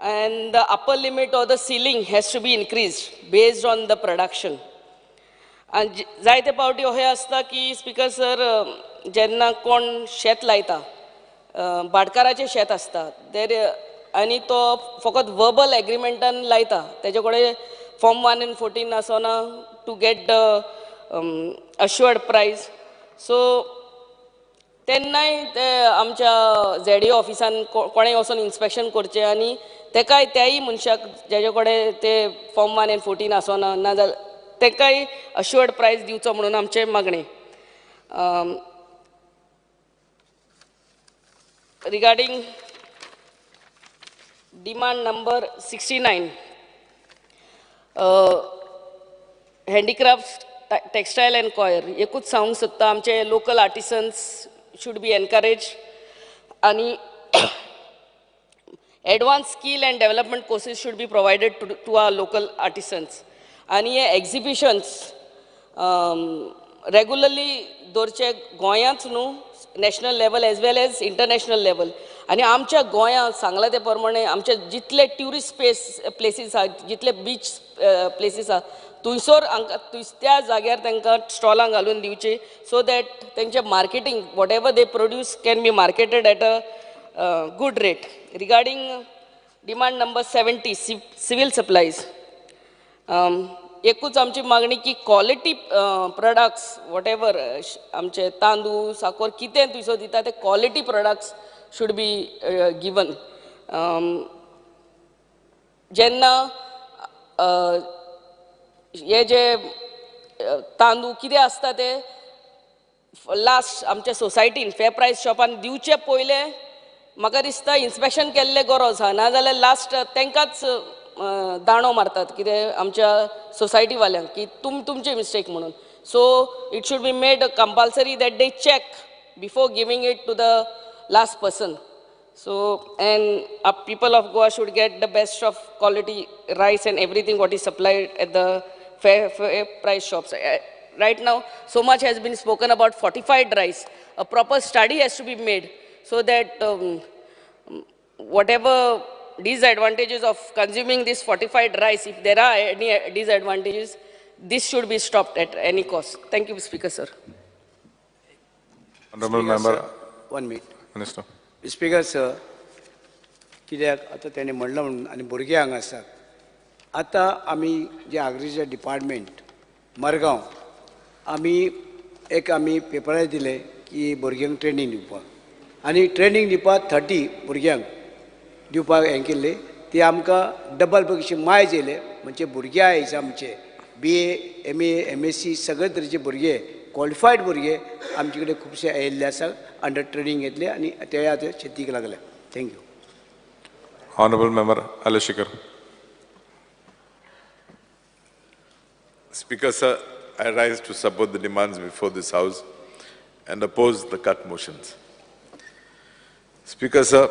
and the upper limit or the ceiling has to be increased based on the production. आनी जायते पावटी अशें आसता की स्पीकर सर, जेन्ना कोण शेत लायता, भाटकाराचें शेत आसता देर, आनी तो फकत वर्बल एग्रीमेंटान लायता, तेजे कडेन फॉर्म 1 आनी 14 आसना to get the assured price. So तेन्नाय ते आमच्या झेडीओ ऑफिसान कोणें वचोन इन्स्पेक्शन करचें आनी तेकाय त्याय मनशाक जेजे कडेन ते फॉर्म 1 आनी 14 आसना ना जाल्यार तेकाय अश्युअर्ड प्रायस दिवचो म्हणून आमचें मागणें. Regarding demand number 69, handicraft, textile and coir, एकूच सांगूंक सोदता, आमचे local artisans should be encourage आनी advance skill and development courses should be provided to our local artisans. आनी हे एक्झिबिशन्स रेगुलरली दवरचे गोंयांत न्हू, national level as well as international level. आनी आमच्या गोंयांत सांगलां ते प्रमाणे आमचे जितले ट्युरिस्ट प्लेसीस आहा, जितले बीच प्लेसीस आहा, थंयसर हांकां त्या जाग्यार तांकां स्टॉलां घालून दिवची, सो that तेंचें marketing whatever they produce can be marketed at a good rate. Regarding demand number 70, civil supplies, एकूच आमची मागणी की क्वॉलिटी प्रोडक्ट्स what ever आमचे तांदूळ साकर कितें थंयसर दिता ते quality products should be given. जेन्ना हे जे तांदूळ कितें आसता ते लास्ट आमच्या सोसायटीन फेर प्रायस शॉपान दिवचे पयलें म्हाका दिसता इन्स्पेक्शन केल्लें गरज आहा, नाजाल्यार लास्ट तांकांच दांडो मारतात कितें आमच्या सोसायटीवाल्यांक की तुमची मिस्टेक म्हणून. So it should be made compulsory that they check before giving it to the last person. So and people of Goa should get the best of quality rice and everything what is supplied at the fair price shops. Right now so much has been spoken about fortified rice. A proper study has to be made so that whatever disadvantages of consuming this fortified rice, if there are any disadvantages, this should be stopped at any cost. Thank you, Speaker sir. Honorable Member. 1 minute. Minister. Speaker sir, कित्याक आतां तेणें म्हणलां म्हणून आनी भुरगे हांगा आसात. आतां आमी जे एग्रीकल्चर डिपार्टमेंट मरगांव आमी एक आमी पेपरार दिले की भुरग्यांक ट्रेनींग दिवपाक आनी ट्रेनींग दिवपाक 30 भुरग्यांक दिवपाक हें केल्लें. ती आमकां डबल कशी मायज येयले म्हणजे भुरगे आयज आमचे BA MA MSc सगळे तरेचे भुरगे क्वॉलिफायड भुरगे आमचे कडेन खुबशे आयिल्ले आसा, अंडर ट्रेनींग घेतले आनी ते आतां शेतीक लागले. Thank you. Honorable Member Aleshikar. Speaker sir, I rise to support the demands before this House and oppose the cut motions. Speaker sir,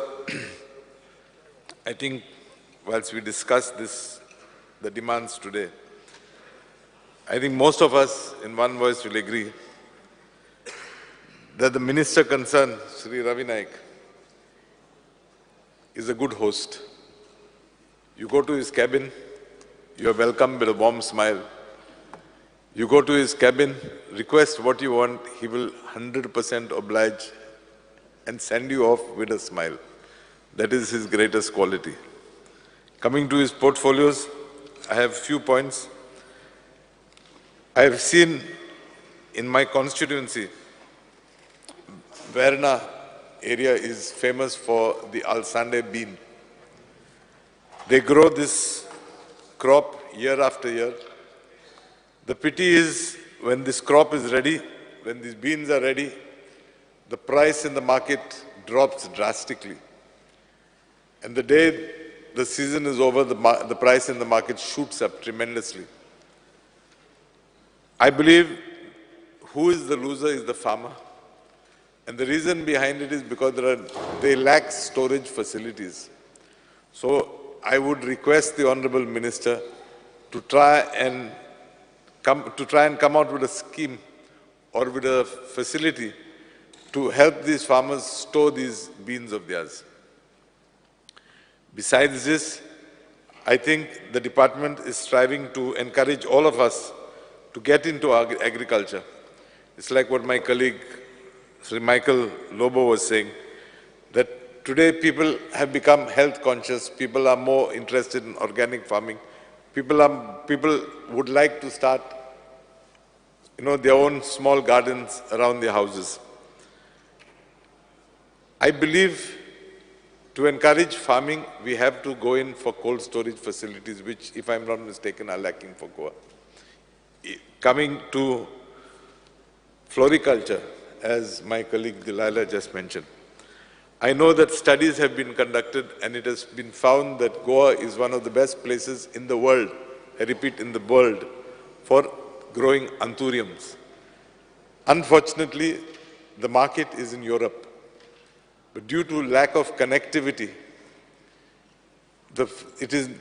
I think whilst we discuss this, the demands today, I think most of us in one voice will agree that the minister concerned, Sri Ravi Naik, is a good host. You go to his cabin, you are welcomed with a warm smile. You go to his cabin, request what you want, he will 100% oblige and send you off with a smile. That is his greatest quality. Coming to his portfolios, I have few points. I have seen in my constituency, Verna area is famous for the Alsande bean. They grow this crop year after year. The pity is when this crop is ready, when these beans are ready, the price in the market drops drastically. And the day the season is over, the price in the market shoots up tremendously. I believe who is the loser is the farmer. And the reason behind it is because they lack storage facilities. So I would request the Honorable Minister to try and come out with a scheme or with a facility to help these farmers store these beans of theirs. Besides this, I think the department is striving to encourage all of us to get into agriculture. It's like what my colleague, Sri Michael Lobo, was saying, that today people have become health conscious, people are more interested in organic farming, people would like to start, their own small gardens around their houses. I believe to encourage farming, we have to go in for cold storage facilities, which, if I'm not mistaken, are lacking for Goa. Coming to floriculture, as my colleague Delilah just mentioned, I know that studies have been conducted and it has been found that Goa is one of the best places in the world, I repeat, in the world, for growing anthuriums. Unfortunately, the market is in Europe. But due to lack of connectivity,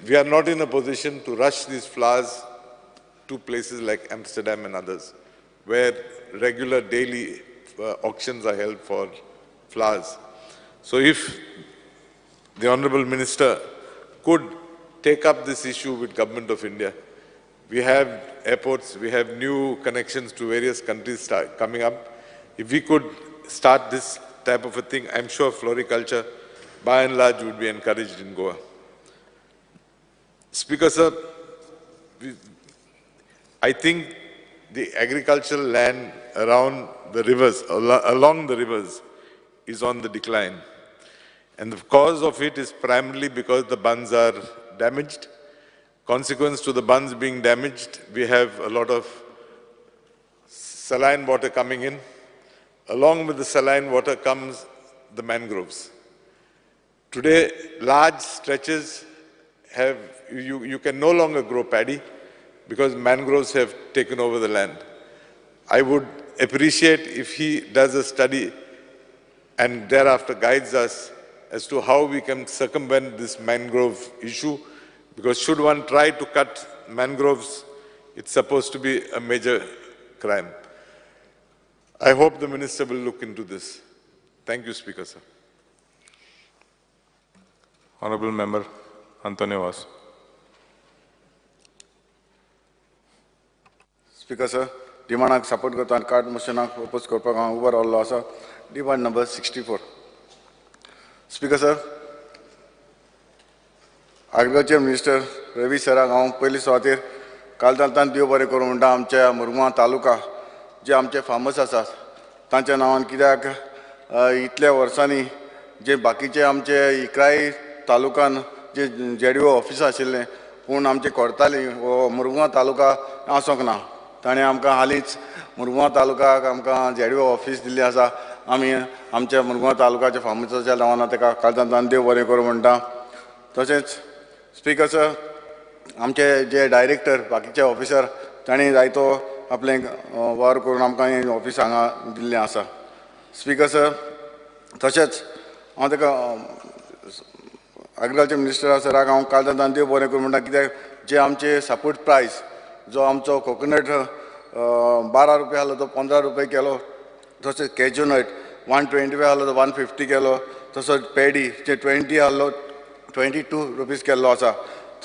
we are not in a position to rush these flowers to places like Amsterdam and others, where regular daily auctions are held for flowers. So if the Honorable Minister could take up this issue with Government of India, we have airports, we have new connections to various countries coming up. If we could start this type of a thing, I'm sure floriculture, by and large, would be encouraged in Goa. Speaker, sir, I think the agricultural land around the rivers, along the rivers, is on the decline. And the cause of it is primarily because the bunds are damaged. Consequence to the bunds being damaged, we have a lot of saline water coming in. Along with the saline water comes the mangroves. Today, large stretches have, you can no longer grow paddy because mangroves have taken over the land. I would appreciate if he does a study and thereafter guides us as to how we can circumvent this mangrove issue, because should one try to cut mangroves, it's supposed to be a major crime. I hope the minister will look into this. Thank you, Speaker, sir. Honorable Member Antonio Vaz. Speaker, sir, डिमांडाक सपोर्ट करता आनी कार्ड मोशनाक ओपोज करपाक हांव उबो रावल्लो आसा. Demand number 64. Speaker sir, agriculture minister Ravi सराक हांव पयली सुवातेर कालदांतान देव बरें करूं म्हणटा. आमच्या मुरगांव तालुका जे आमचे फार्मर्स आसात तांच्या नांवान, कित्याक इतल्या वर्सांनी जे बाकीचे आमचे इकराय तालुकान जे जेडीओ ऑफिस आशिल्लें पूण आमचे कोरताली हो मुरगांव तालुका आसूंक ना. ताणें आमकां हालींच मुरगांव तालुकाक आमकां जेडीओ ऑफिस दिल्ली आसा. आमी आमच्या मुरगांव तालुकाच्या फार्मर्साच्या नांवान ताका काळजांतल्यान देव बरें करूं म्हणटा. तशेंच स्पिकर सर, आमचे जे डायरेक्टर बाकीचे ऑफिसर तांणी जायतो आपलें वावर करून आमकां हें ऑफिस हांगा दिल्लें आसा. स्पिकर सर, तशेंच हांव ताका एग्रीकल्चर मिनिस्टर सराक हांव काळजांतल्यान देव बरें करूं म्हणटा, कित्याक जे आमचे सपोर्ट प्रायस जो आमचो कोकोनट 12 रुपया आसलो तो 15 रुपया केलो, तशेंच कॅज्युनट 125 आसलो तो 150 केलो, तसोच पेडी जे 20 आसलो 22 रुपीज केल्लो आसा.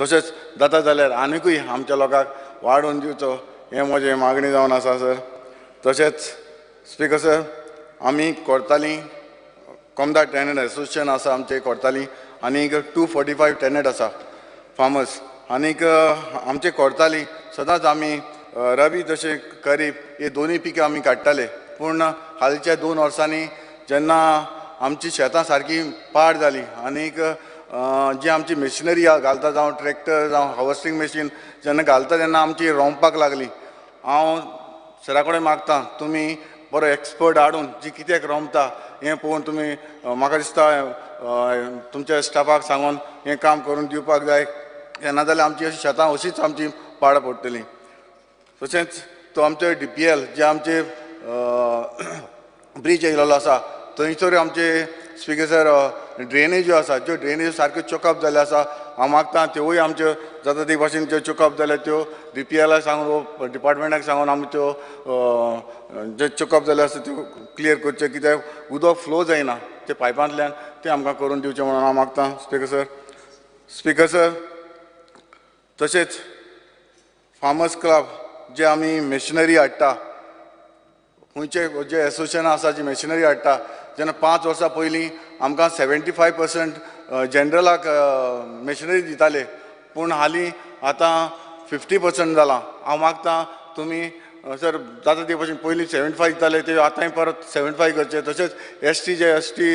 तशेंच जाता जाल्यार आनिकूय आमच्या लोकांक वाडोवन दिवचो हें म्हजें मागणी जावन आसा सर. तशेंच स्पिकर सर, आमी कोरताली कोमदा टेनंट एसोसिएशन आसा आमचें कोरताली, आनीक 245 टेनंट आसा फार्मर्स. आनीक आमचे कोरताली सदांच आमी रबी तशें खरीफ हे दोनूय पिकां आमी काडटाले, पूण हालींच्या 2 वर्सांनी जेन्ना आमची शेतां सारकी पाड जाली आनीक जी आमची मशिनरी घालता जावं ट्रॅक्टर जावं हार्वेस्टिंग मशीन जेन्ना घालता तेन्ना आमची रोमपाक लागली. हांव सरा कडेन मागता तुमी बरो एक्सपर्ट हाडून जी कित्याक रोमता हें पळोवन तुमी म्हाका दिसता तुमच्या स्टाफाक सांगून हें काम करून दिवपाक जाय, ना जाल्यार आमची अशी शेतां अशीच आमची पाड पडटली. तशेंच तो आमचो DPL जे आमचे ब्रीज येयलेलो आसा थंयसर आमचे स्पिकर सर ड्रेनेज्यो आसा, ज्यो ड्रेनेज्यो सारक्यो चोकअप जाल्यो आसा, हांव मागता त्योवूय आमच्यो जाता ते भाशेन ज्यो चोकअप जाल्या त्यो DPL सांगून डिपार्टमेंटाक सांगून आमी त्यो जे चोकअप जाल्यो आसा त्यो क्लियर करच्यो, कित्याक उदक फ्लो जायना ते पायपांतल्यान, तें आमकां करून दिवचें म्हणून हांव मागता स्पिकर सर. स्पिकर सर, तशेंच फार्मर्स क्लब जे आमी मशिनरी हाडटा, खंयचे जे एसोसिएशन आसा जी मशिनरी हाडटा, जेन्ना 5 वर्सां पयलीं आमकां 75% जनरलाक मशिनरी दिताले, पूण हालीं आतां 50% जालां. हांव मागता तुमी सर जाता ते भाशेन पयलीं 75 दिताले ते आतांय परत 75 करचे. तशेंच एसटी जे एसटी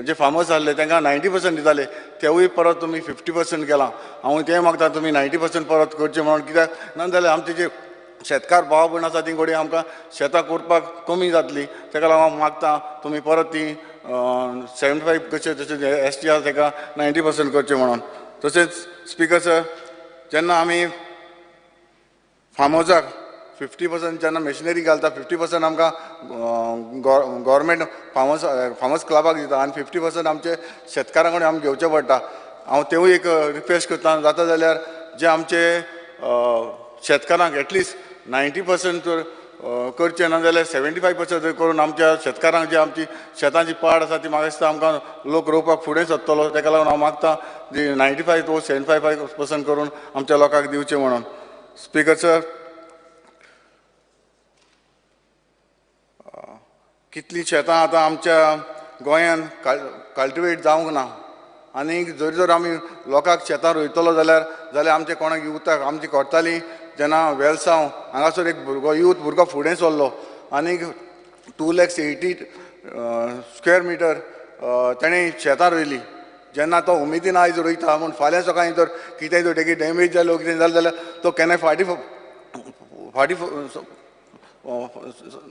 जे फार्मर्स आसले तांकां 90% दिताले तेवूय परत तुमी 50% केलां. हांव तें मागता तुमी 90% परत करचें म्हणून, कित्याक ना जाल्यार आमचे जे शेतकार भाव भयण आसा ती घडये आमकां शेतां करपाक कमी जातली. ताका लागून हांव मागता तुमी परत ती 75 करचे, तशेंच एसटी आसा ताका 90% करचें म्हणून. तशेंच स्पिकर सर, जेन्ना आमी फार्मर्साक 50% जेन्ना मशिनरी घालता 50% आमकां गव्हर्मेंट फार्मर्स क्लबाक दिता आनी 50% आमचे शेतकारां कडेन आमकां घेवचें पडटा. हांव तेवूय एक रिक्वेस्ट करता, जाता जाल्यार जे आमचे शेतकारांक एटलिस्ट 90% तर करचें, ना जाल्यार 75% तरी करून आमच्या शेतकारांक जी आमची शेतांची पाड आसा ती म्हाका दिसता आमकां लोक रोवपाक फुडें सरतलो. ताका लागून हांव मागता जी 95 वो 75% करून आमच्या लोकांक दिवचें म्हणून. स्पिकर सर, कितलीं शेतां आतां आमच्या गोंयान कल्टिवेट जावंक ना, आनी जरी जर आमी लोकांक शेतां रोयतलो जाल्यार आमचे कोणाक युथाक आमची कोरताली जेन्ना वेलसांव हांगासर एक भुरगो यूथ भुरगो फुडें सरलो आनी 2,80,000 स्क्वेअर मिटर ताणें शेतां रोयली. जेन्ना तो उमेदीन आयज रोयता म्हूण फाल्यां सकाळीं जर कितेंय जर तेगी डॅमेज जालो कितें जालें जाल्यार तो केन्नाय फाटीं फाटीं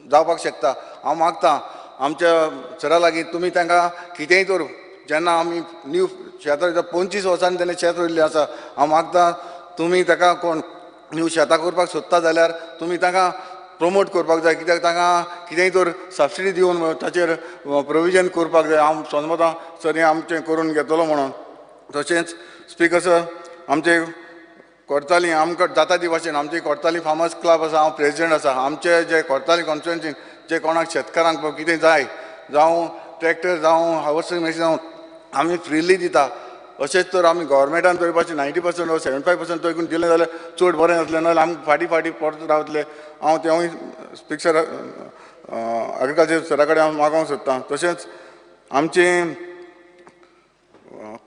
जावपाक शकता. हांव मागता आमच्या सरा लागीं तुमी तांकां कितेंय तर जेन्ना आमी न्यू शेतां रोयता 25 वर्सांनी तेणें शेत रोयल्लें आसा, हांव मागता तुमी ताका कोण न्यू शेतां करपाक सोदता जाल्यार तुमी तांकां प्रमोट करपाक जाय, कित्याक तांकां कितेंय तर सबसिडी दिवन ताचेर प्रोविजन करपाक जाय. हांव समजता सर हें आमचें करून घेतलो म्हणून. तशेंच स्पिकर सर, आमचे कोरताली आमकां जाता ती भाशेन आमची कोरताली फार्मर्स क्लब आसा, हांव प्रेजिडेंट आसा. आमचे जे कोरताली कॉन्स्टिट्युएन्सीन जे कोणाक शेतकारांक कितें जाय, जावं ट्रॅक्टर जावं हार्वेस्टिंग मशीन जावं, आमी फ्रिली दिता. अशेंच तर आमी गव्हर्मेंटान तरी पासून 90% वा 75% तरी दिलें जाल्यार चड बरें जातलें, नाजाल्यार आमी फाटीं फाटीं परत रावतले. हांव तेवूय स्पीकर एग्रीकल्चर सरा कडेन हांव मागोवंक सोदतां. तशेंच आमचे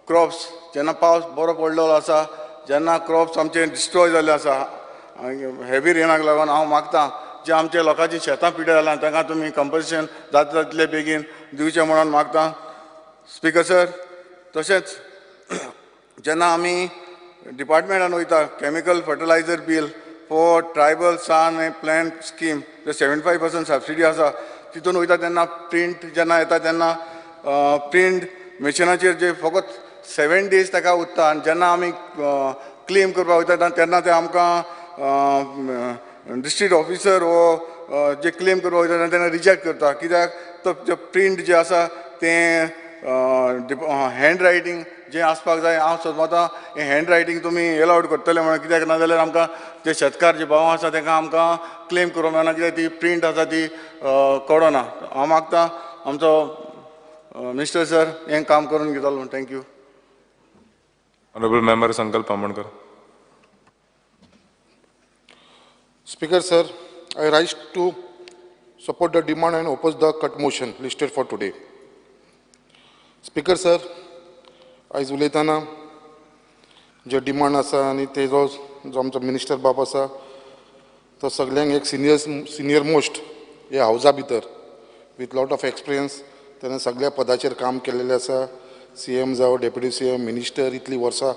क्रॉप्स जेन्ना पावस बरो पडलेलो आसा जेन्ना क्रॉप्स आमचे डिस्ट्रॉय जाल्ले आसा हेवी रेनाक लागून, हांव मागतां जे आमच्या लोकांची शेतां पिड्ड्यार जालां तांकां तुमी कंपन्सेशन जाता तितले बेगीन दिवचें म्हणून मागतां. स्पीकर सर, तशेंच जेन्ना आमी डिपार्टमेंटान वयता chemical fertilizer bill for tribal San and plan scheme 75% subsidy आसा तितून वयता तेन्ना प्रिंट जेन्ना येता तेन्ना प्रिंट मशिनाचेर जे फकत 7 days ताका उत्ता आनी जेन्ना आमी क्लेम करपाक वयता तेन्ना ते आमकां डिस्ट्रिक्ट ऑफिसर वो जे क्लेम करपाक वयता तेन्ना रिजेक्ट करता, कित्याक तो प्रिंट जे आसा तें हँड रायटींग जें आसपाक जाय. हांव समजता हें हँड रायटींग तुमी एलावड करतले म्हणून, कित्याक ना जाल्यार आमकां जे शेतकार जे भाव आसा तांकां आमकां क्लेम करूंक मेळना, कित्याक ती प्रिंट आसा ती कळना. हांव मागता आमचो मिनिस्टर सर हें काम करून घेतलो म्हूण. Thank you. Honourable member Sankalp Amonkar. Speaker sir, I rise to support the demand and oppose the cut motion listed for today. Speaker sir, आयज उलयतना जे डिमांड आसा आनी तेजो जो आमचो मिनिस्टर बाब आसा तो सगल्यांक एक सिनियर मोस्ट ह्या हावजा भितर विथ लॉट ऑफ एक्सपिरियन्स ताणें सगळ्या पदाचेर काम केल्लें आसा. CM जावं, डेप्युटी CM, minister, इतलीं वर्सां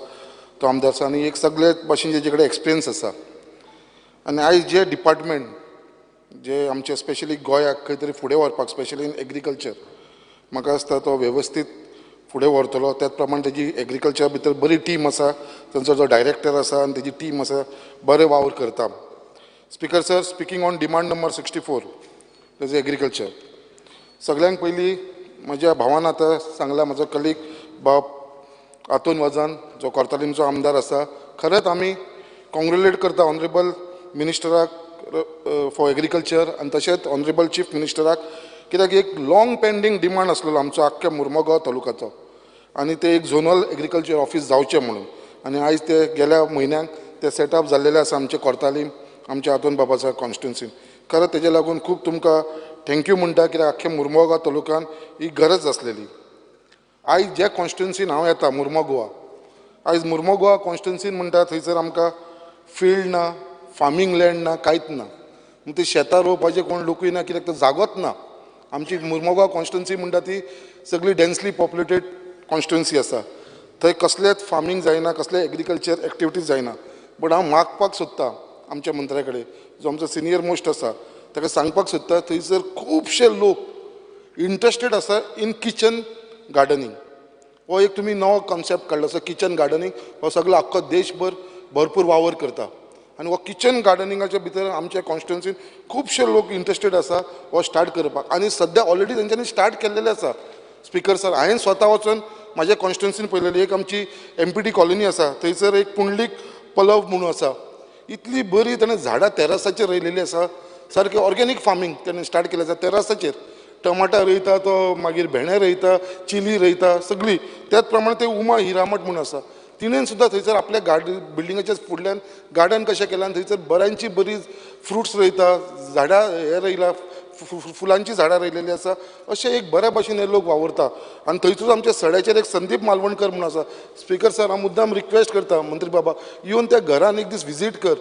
तो आमदार आसा आनी एक सगळे भाशेन तेजे कडेन एक्सपिरियन्स आसा. आनी आयज जे डिपार्टमेंट जे आमचे स्पेशली गोंयाक खंय तरी फुडें व्हरपाक, स्पेशली इन एग्रीकल्चर, म्हाका दिसता तो वेवस्थीत फुडें व्हरतलो. त्याच प्रमाण तेजी एग्रीकल्चर भितर बरी टीम आसा, तांचो जो डायरेक्टर आसा आनी तेजी टीम आसा बरे वावर करता. Speaker sir, speaking on demand number 64 तेजे एग्रीकल्चर, सगळ्यांक पयलीं म्हज्या भावान आतां सांगला, म्हजो कलीग बाब आतोन वजान जो कोर्तालीमचो आमदार आसा, खरेंच आमी कॉंग्रेलेट करता ऑनरेबल मिनिस्टराक फॉर एग्रीकल्चर आनी तशेंच ऑनरेबल चीफ मिनिस्टराक, कित्याक एक लाँग पेंडींग डिमांड आसलेलो आमचो आख्ख्या मुर्मगांव तालुक्याचो आनी ते एक झोनल एग्रीकल्चर ऑफीस जावचें म्हणून. आनी आयज ते गेल्या म्हयन्याक ते सेटअप जाल्लेले आसा आमचे कोर्तालीम आमच्या आतोन बाबाच्या कॉन्स्टिट्युन्सीन. खरें तेजे लागून खूब तुमकां thank you म्हणटा, कित्याक आख्ख्या मुर्मगांव तालुक्यान ही गरज आसलेली. आयज ज्या कॉन्स्टिट्युन्सीन हांव येता मुर्मगोवा, आयज मुर्मगोवा कॉन्स्टिट्युन्सीन म्हणटा थंयसर आमकां फिल्ड ना, फार्मींग लँड ना, कांयच ना. ते शेतां रोवपाचें कोण लोकूय ना, कित्याक तो जागोच ना. आमची मुर्मगांव कॉन्स्टिट्युन्सी म्हणटा ती सगळी डेन्सली पॉप्युलेटेड कॉन्स्टिट्युन्सी आसा, थंय कसलेंच फार्मींग जायना, कसलें एग्रीकल्चर एक्टिविटीज जायना. बट हांव मागपाक सोदता आमच्या मंत्र्या कडेन जो आमचो सिनियर मोस्ट आसा ताका सांगपाक सोदता, थंयसर खुबशे लोक इंट्रस्टेड आसा इन किचन गार्डनींग. हो एक तुमी नवो कॉन्सेप्ट काडलो आसा किचन गार्डनींग, हो सगळो आख्खो देशभर भरपूर वावर करता आनी हो किचन गार्डनिंगाच्या भितर आमच्या कॉन्स्टिट्युन्सीन खुबशे लोक इंट्रस्टेड आसा हो स्टार्ट करपाक आनी सद्या ऑलरेडी तेंच्यांनी स्टार्ट केल्लेले आसा. स्पीकर सर, हांवें स्वता वचून म्हाज्या कॉन्स्टिट्युन्सीन पळयलेली एक आमची MPT colony आसा, थंयसर एक पुंडलीक पलव म्हणून आसा, इतली बरी ताणें झाडां तेरसाचेर रोयलेली आसा, सारकें ऑर्गेनीक फार्मींग ताणें स्टार्ट केलें आसा. तेरसाचेर टमाटा रोयता तो, मागीर भेंडे रोयता, चिली रोयता, सगळी. त्याच प्रमाणे ते उमा हिरामठ म्हणून आसा, तिणेन सुद्दां थंयसर आपल्या गार्डन बिल्डिंगाच्या फुडल्यान गार्डन कशें केलां आनी थंयसर बऱ्यांची बरी फ्रुट्स रोयता, झाडां हें रोयलां, फुलांची झाडां रोयलेली आसा. अशें एक बऱ्या भाशेन हे लोक वावुरता. आनी थंयसर आमच्या सड्याचेर एक संदीप मालवणकर म्हणून आसा. स्पीकर सर, हांव मुद्दाम रिक्वेस्ट करता मंत्री बाबा, येवन त्या घरान एक दीस विजीट कर.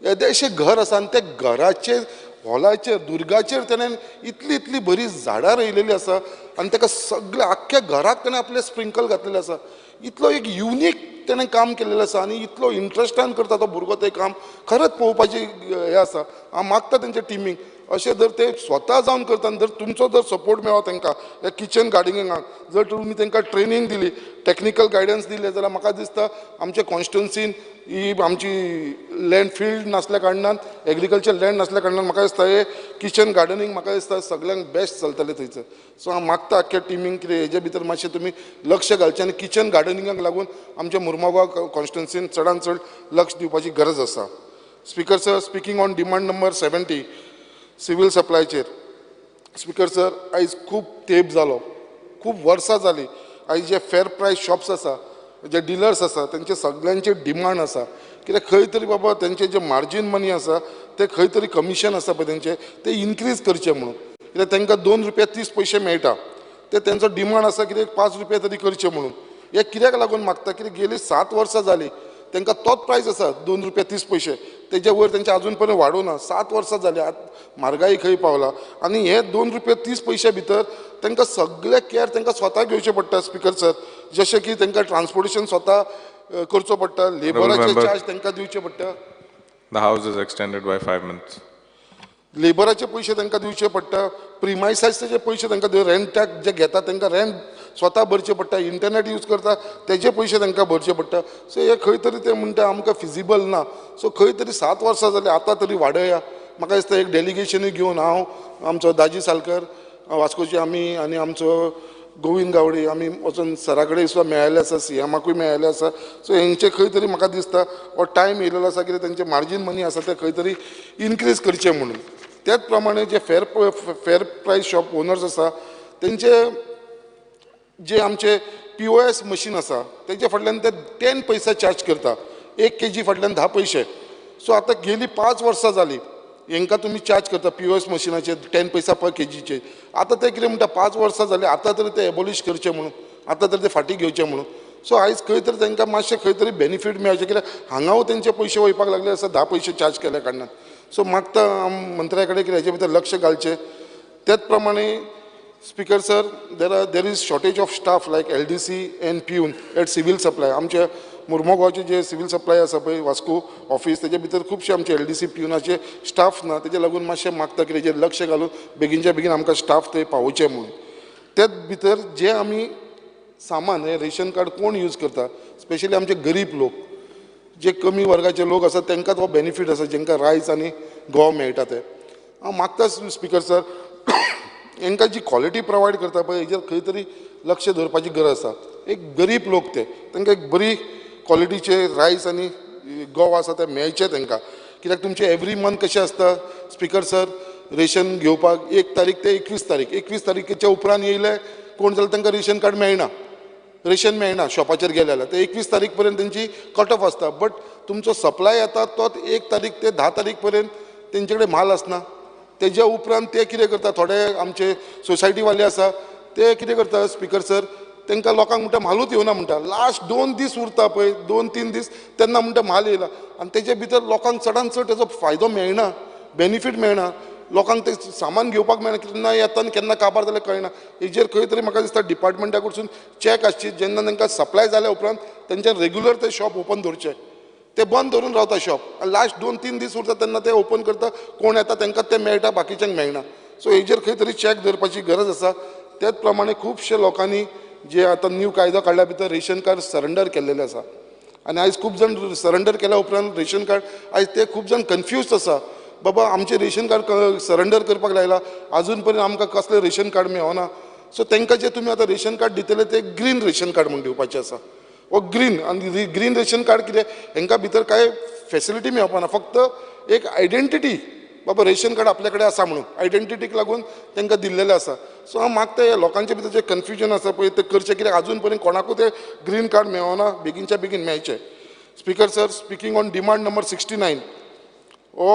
येदेशें घर आसा आनी त्या घराचेर हॉलाचेर दुर्गाचेर ताणें इतली इतली बरी झाडां रोयलेली आसा आनी ताका सगळ्या आख्ख्या घराक ताणें आपलें स्प्रिंकल घातलेलें आसा. इतलो एक युनीक ताणें काम केल्लें आसा आनी इतलो इंट्रस्टान करता तो भुरगो तें काम, खरेंच पळोवपाचें हें आसा. हांव मागता तेंच्या टिमीक अशें जर ते स्वता जावन करता आनी जर तुमचो जर सपोर्ट मेळो तांकां ह्या किचन गार्डनिंगाक, जर तुमी तांकां ट्रेनींग दिली, टॅक्निकल गायडन्स दिलें जाल्यार म्हाका दिसता आमच्या कॉन्स्टिट्युन्सीन ही आमची लँड फिल्ड नासल्या कारणान, एग्रीकल्चर लँड नासल्या कारणान म्हाका दिसता हे किचन गार्डनिंग म्हाका दिसता सगळ्यांक बेस्ट चलतलें थंयसर. सो हांव मागता आख्ख्या टिमींक कितें हेजे भितर मातशें तुमी लक्ष घालचें आनी किचन गार्डनिंगाक लागून आमच्या मुर्मगांव कॉन्स्टिट्युन्सीन चडान चड लक्ष दिवपाची गरज आसा. Speaker sir, speaking on demand number 70 civil सप्लायचेर. Speaker sir, आयज खूब तेंप जालो, खूब वर्सां जालीं, आयज जे फेर प्रायस शॉप्स आसा जे डिलर्स आसा तेंचे सगळ्यांचे डिमांड आसा कित्याक खंय तरी बाबा तेंचे जे मार्जीन मनी आसा ते खंय तरी कमिशन आसा पळय तेंचे ते इनक्रीज करचे म्हणून, कित्याक तांकां 2 रुपया 30 पयशे मेळटा ते तेंचो डिमांड आसा कित्याक 5 रुपया तरी करचे म्हणून. हे कित्याक लागून मागता कित्याक गेली 7 वर्सां जाली तांकां तोच प्रायस आसा 2 रुपया 30 पयशे, तेजे वयर तेंचे आजून पर्यंत वाडोवना. 7 वर्सां जाली आतां म्हारगाय खंय पावला आनी हे 2 रुपया 30 पयशे भितर तांकां सगळे केअर तांकां स्वता घेवचें पडटा स्पीकर सर, जशें की तांकां ट्रान्सपोर्टेशन स्वता करचो पडटा, लेबराचे चार्ज तांकां दिवचे पडटा. The house is extended by 5 minutes. लेबराचे पयशे तांकां दिवचे पडटा, प्रिमायसाचे पयशे तांकां दिवचे, रेंटाक जे घेता तांकां रेंट स्वता भरचें पडटा, इंटरनेट यूज करता तेजे पयशे तांकां भरचे पडटा. सो हे खंय तरी ते म्हणटा आमकां फिजिबल ना. सो खंय तरी 7 वर्सां जाली आतां तरी वाडया. म्हाका दिसता एक डेलिगेशनूय घेवन हांव, आमचो दाजी सालकर वास्कोची आमी आनी आमचो गोविंद गावडे आमी वचून सरा कडेन सुद्दां मेळिल्ले आसा, सीएमाकूय मेळिल्ले आसा. सो हेंचे खंय तरी म्हाका दिसता हो टायम येयलेलो आसा कित्याक तेंचे मार्जीन मनी आसा ते खंय तरी इनक्रीज करचे म्हणून. त्याच प्रमाणे जे फेर प्रायस शॉप ओनर्स आसा तेंचे जे आमचे POS machine आसा तेजे फाटल्यान ते 10 पैसा चार्ज करता, 1 kg फाटल्यान 10 पयशे. सो आतां गेली 5 वर्सां जाली हेंकां तुमी चार्ज करता POS मशिनाचेर 10 पैसा पर केजीचे. आतां ते कितें म्हणटा 5 वर्सां जाली आतां तरी ते एबोलिश करचे म्हणून, आतां तरी ते फाटीं घेवचे म्हणून. सो आयज खंय तरी तांकां मातशें खंय तरी बेनिफीट मेळचें कित्याक हांगाव तेंचे पयशे वयपाक लागले आसा 10 पयशे चार्ज केल्या कारणान. सो मागता मंत्र्या कडेन कितें हेजे भितर लक्ष घालचें. त्याच प्रमाणे speaker sir, there is shortage of staff like LDC and peon at civil supply. आमचे मुर्मोगांवचे जे सिवील सप्लाय आसा पळय वास्को ऑफिस तेजे भितर खुबशे आमचे LDC पिवनाचे स्टाफ ना, तेजे लागून मातशें मागता की तेजेर लक्ष घालून बेगीनच्या बेगीन आमकां स्टाफ थंय पावोवचें म्हणून. त्याच भितर जे आमी सामान हे रेशन कार्ड कोण यूज करता, स्पेशली आमचे गरीब लोक जे कमी वर्गाचे लोक आसा तांकां तो बेनिफीट आसा जेंकां रायस आनी गंव मेळटा ते. हांव मागता स्पीकर सर हांकां जी क्वॉलिटी प्रोवायड करता पळय हेजेर खंय तरी लक्ष दवरपाची गरज आसा. एक गरीब लोक ते तांकां एक बरी क्वॉलिटीचे रायस आनी गंव आसा ते मेळचे तांकां, कित्याक तुमचें एवरी मंथ कशें आसता स्पीकर सर, रेशन घेवपाक 1 तारीख ते 21 तारीख, 21 तारखेच्या उपरांत येयले कोण जाल्यार तांकां रेशन कार्ड मेळना, रेशन मेळना शॉपाचेर गेले जाल्यार ते 21 तारीख पर्यंत तेंची कट ऑफ आसता. बट तुमचो सप्लाय येता तो 1 तारीख ते 10 तारीख पर्यंत तेंचे कडेन म्हाल आसना. तेज्या उपरांत ते कितें करता, थोडे आमचे सोसायटीवाले आसा ते कितें करता स्पीकर सर, तांकां लोकांक म्हणटा म्हालूच येवना म्हणटा, लास्ट 2 दीस उरता पळय 2-3 दीस तेन्ना म्हणटा म्हाल येयला आनी तेजे भितर लोकांक चडान चड तेजो फायदो मेळना, बेनिफीट मेळना, लोकांक तें सामान घेवपाक मेळना, केन्ना येता आनी केन्ना काबार जाल्यार कळना. हेजेर खंय तरी म्हाका दिसता डिपार्टमेंटा कडसून चॅक आसची, जेन्ना तांकां सप्लाय जाल्या उपरांत तेंच्या रेगुलर ते शॉप ओपन दवरचें, ते बंद दवरून रावता शॉप आनी लास्ट 2-3 दीस उरता तेन्ना ते ओपन करता, कोण येता तांकां तें मेळटा बाकीच्यांक मेळना. सो हेजेर खंय तरी चॅक दवरपाची गरज आसा. त्याच प्रमाणे खुबशे लोकांनी जे आतां न्यू कायदो काडल्या भितर रेशन कार्ड सरेंडर केल्लेलें आसा आनी आयज खूब जाण सरेंडर केल्या उपरांत रेशन कार्ड आयज ते खूब जाण कन्फ्यूज आसा, बाबा आमचें रेशन कार्ड सरेंडर करपाक लायला आजून पर्यंत आमकां कसलें रेशन कार्ड मेळना. सो तांकां जें तुमी आतां रेशन कार्ड दितले तें ग्रीन रेशन कार्ड म्हूण दिवपाचें आसा, हो ग्रीन आनी ग्रीन रेशन कार्ड कितें हेंकां भितर कांय फेसिलिटी मेळपाना, फक्त एक आयडेंटिटी बाबा रेशन कार्ड आपल्या कडेन आसा म्हणून आयडेंटिटीक लागून तांकां दिल्लेलें आसा. सो हांव मागता ह्या लोकांचे भितर जें कन्फ्युजन आसा पळय तें करचें, कित्याक आजून पर्यंत कोणाकूच तें ग्रीन कार्ड मेळना, बेगीनच्या बेगीन मेळचें. Speaker sir, speaking on demand number 69 हो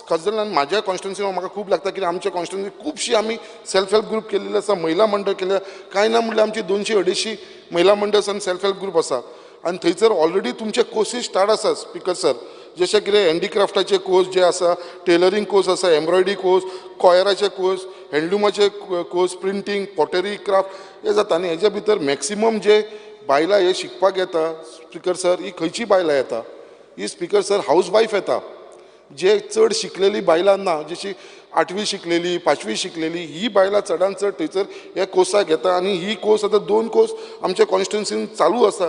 खास जावन म्हाज्या कॉन्स्टिट्युन्सी म्हाका खूब लागता कित्याक आमच्या कॉन्स्टिट्युन्सी खुबशी आमी सेल्फ हेल्प ग्रूप केल्ले आसा, महिला मंडळ केल्ले, कांय ना म्हणल्यार आमची 200-250 महिला मंडळ आनी सेल्फ हेल्प ग्रूप आसा आनी थंयसर ऑलरेडी तुमचे कोर्सीस स्टार्ट आसा स्पीकर सर, जशें कितें हँडीक्राफ्टाचे कोर्स जे आसा, टेलरींग कोर्स आसा, एम्ब्रॉयडरी कोर्स, कॉयराचे कोर्स, हँडलुमाचे कोर्स, प्रिंटींग, पॉटरी क्राफ्ट हे जाता. आनी हेज्या भितर मॅक्सिमम जे बायलां हे शिकपाक येता स्पीकर सर, ही खंयची बायलां येता, ही स्पीकर सर हावज वायफ येता, जे चड शिकलेली बायलां ना, जशी 8वी शिकलेली, 5वी शिकलेली, ही बायलां चडान चड थंयसर ह्या कोर्साक येता. आनी ही कोर्स आतां 2 कोर्स आमच्या कॉन्स्टिट्युन्सीन चालू आसा.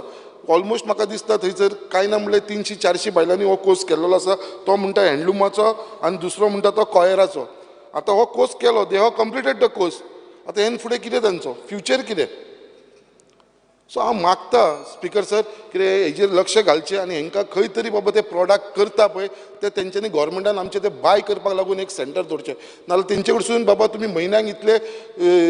ऑलमोस्ट म्हाका दिसता थंयसर कांय ना म्हणल्यार 300-400 बायलांनी हो कोर्स केल्लो आसा. तो म्हणटा हँडलुमाचो आनी दुसरो म्हणटा तो कॉयराचो. आतां हो कोर्स केलो, they have completed the course, आतां हेन फुडें कितें तांचो फ्युचर कितें? सो हांव मागता स्पीकर सर कितें हेजेर लक्ष घालचें आनी हेंकां खंय तरी बाबा ते प्रोडक्ट करता पळय ते तेंच्यांनी गव्हर्मेंटान आमचें ते बाय करपाक लागून एक सेंटर दवरचें, नाजाल्यार तेंचे कडसून बाबा तुमी म्हयन्याक इतले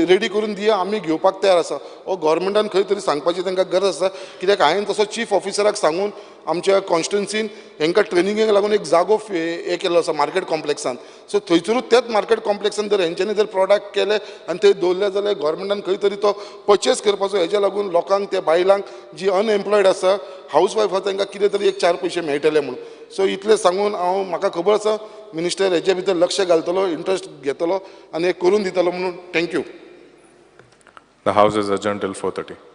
रेडी करून दिया, आमी घेवपाक तयार आसा. हो गव्हर्मेंटान खंय तरी सांगपाची तांकां गरज आसा, कित्याक हांवें तसो चीफ ऑफिसराक सांगून आमच्या कॉन्स्टिट्युन्सीन हेंकां ट्रेनिंगेक लागून एक जागो हे केल्लो आसा मार्केट कॉम्प्लेक्सान. सो थंयसरूच त्याच मार्केट कॉम्प्लेक्सान जर हेंच्यांनी जर प्रोडक्ट केले आनी थंय दवरले जाल्यार गव्हर्मेंटान खंय तरी तो पर्चेस करपाचो, हेज्या लागून लोकांक त्या बायलांक जी अनएम्प्लॉयड आसा, हावस वायफ आसा, तांकां कितें तरी एक 4 पयशे मेळटले म्हणून. सो इतलें सांगून हांव, म्हाका खबर आसा मिनिस्टर हेजे भितर लक्ष घालतलो, इंट्रस्ट घेतलो आनी हें करून दितलो म्हणून. Thank you. The house is adjourned till 4:30.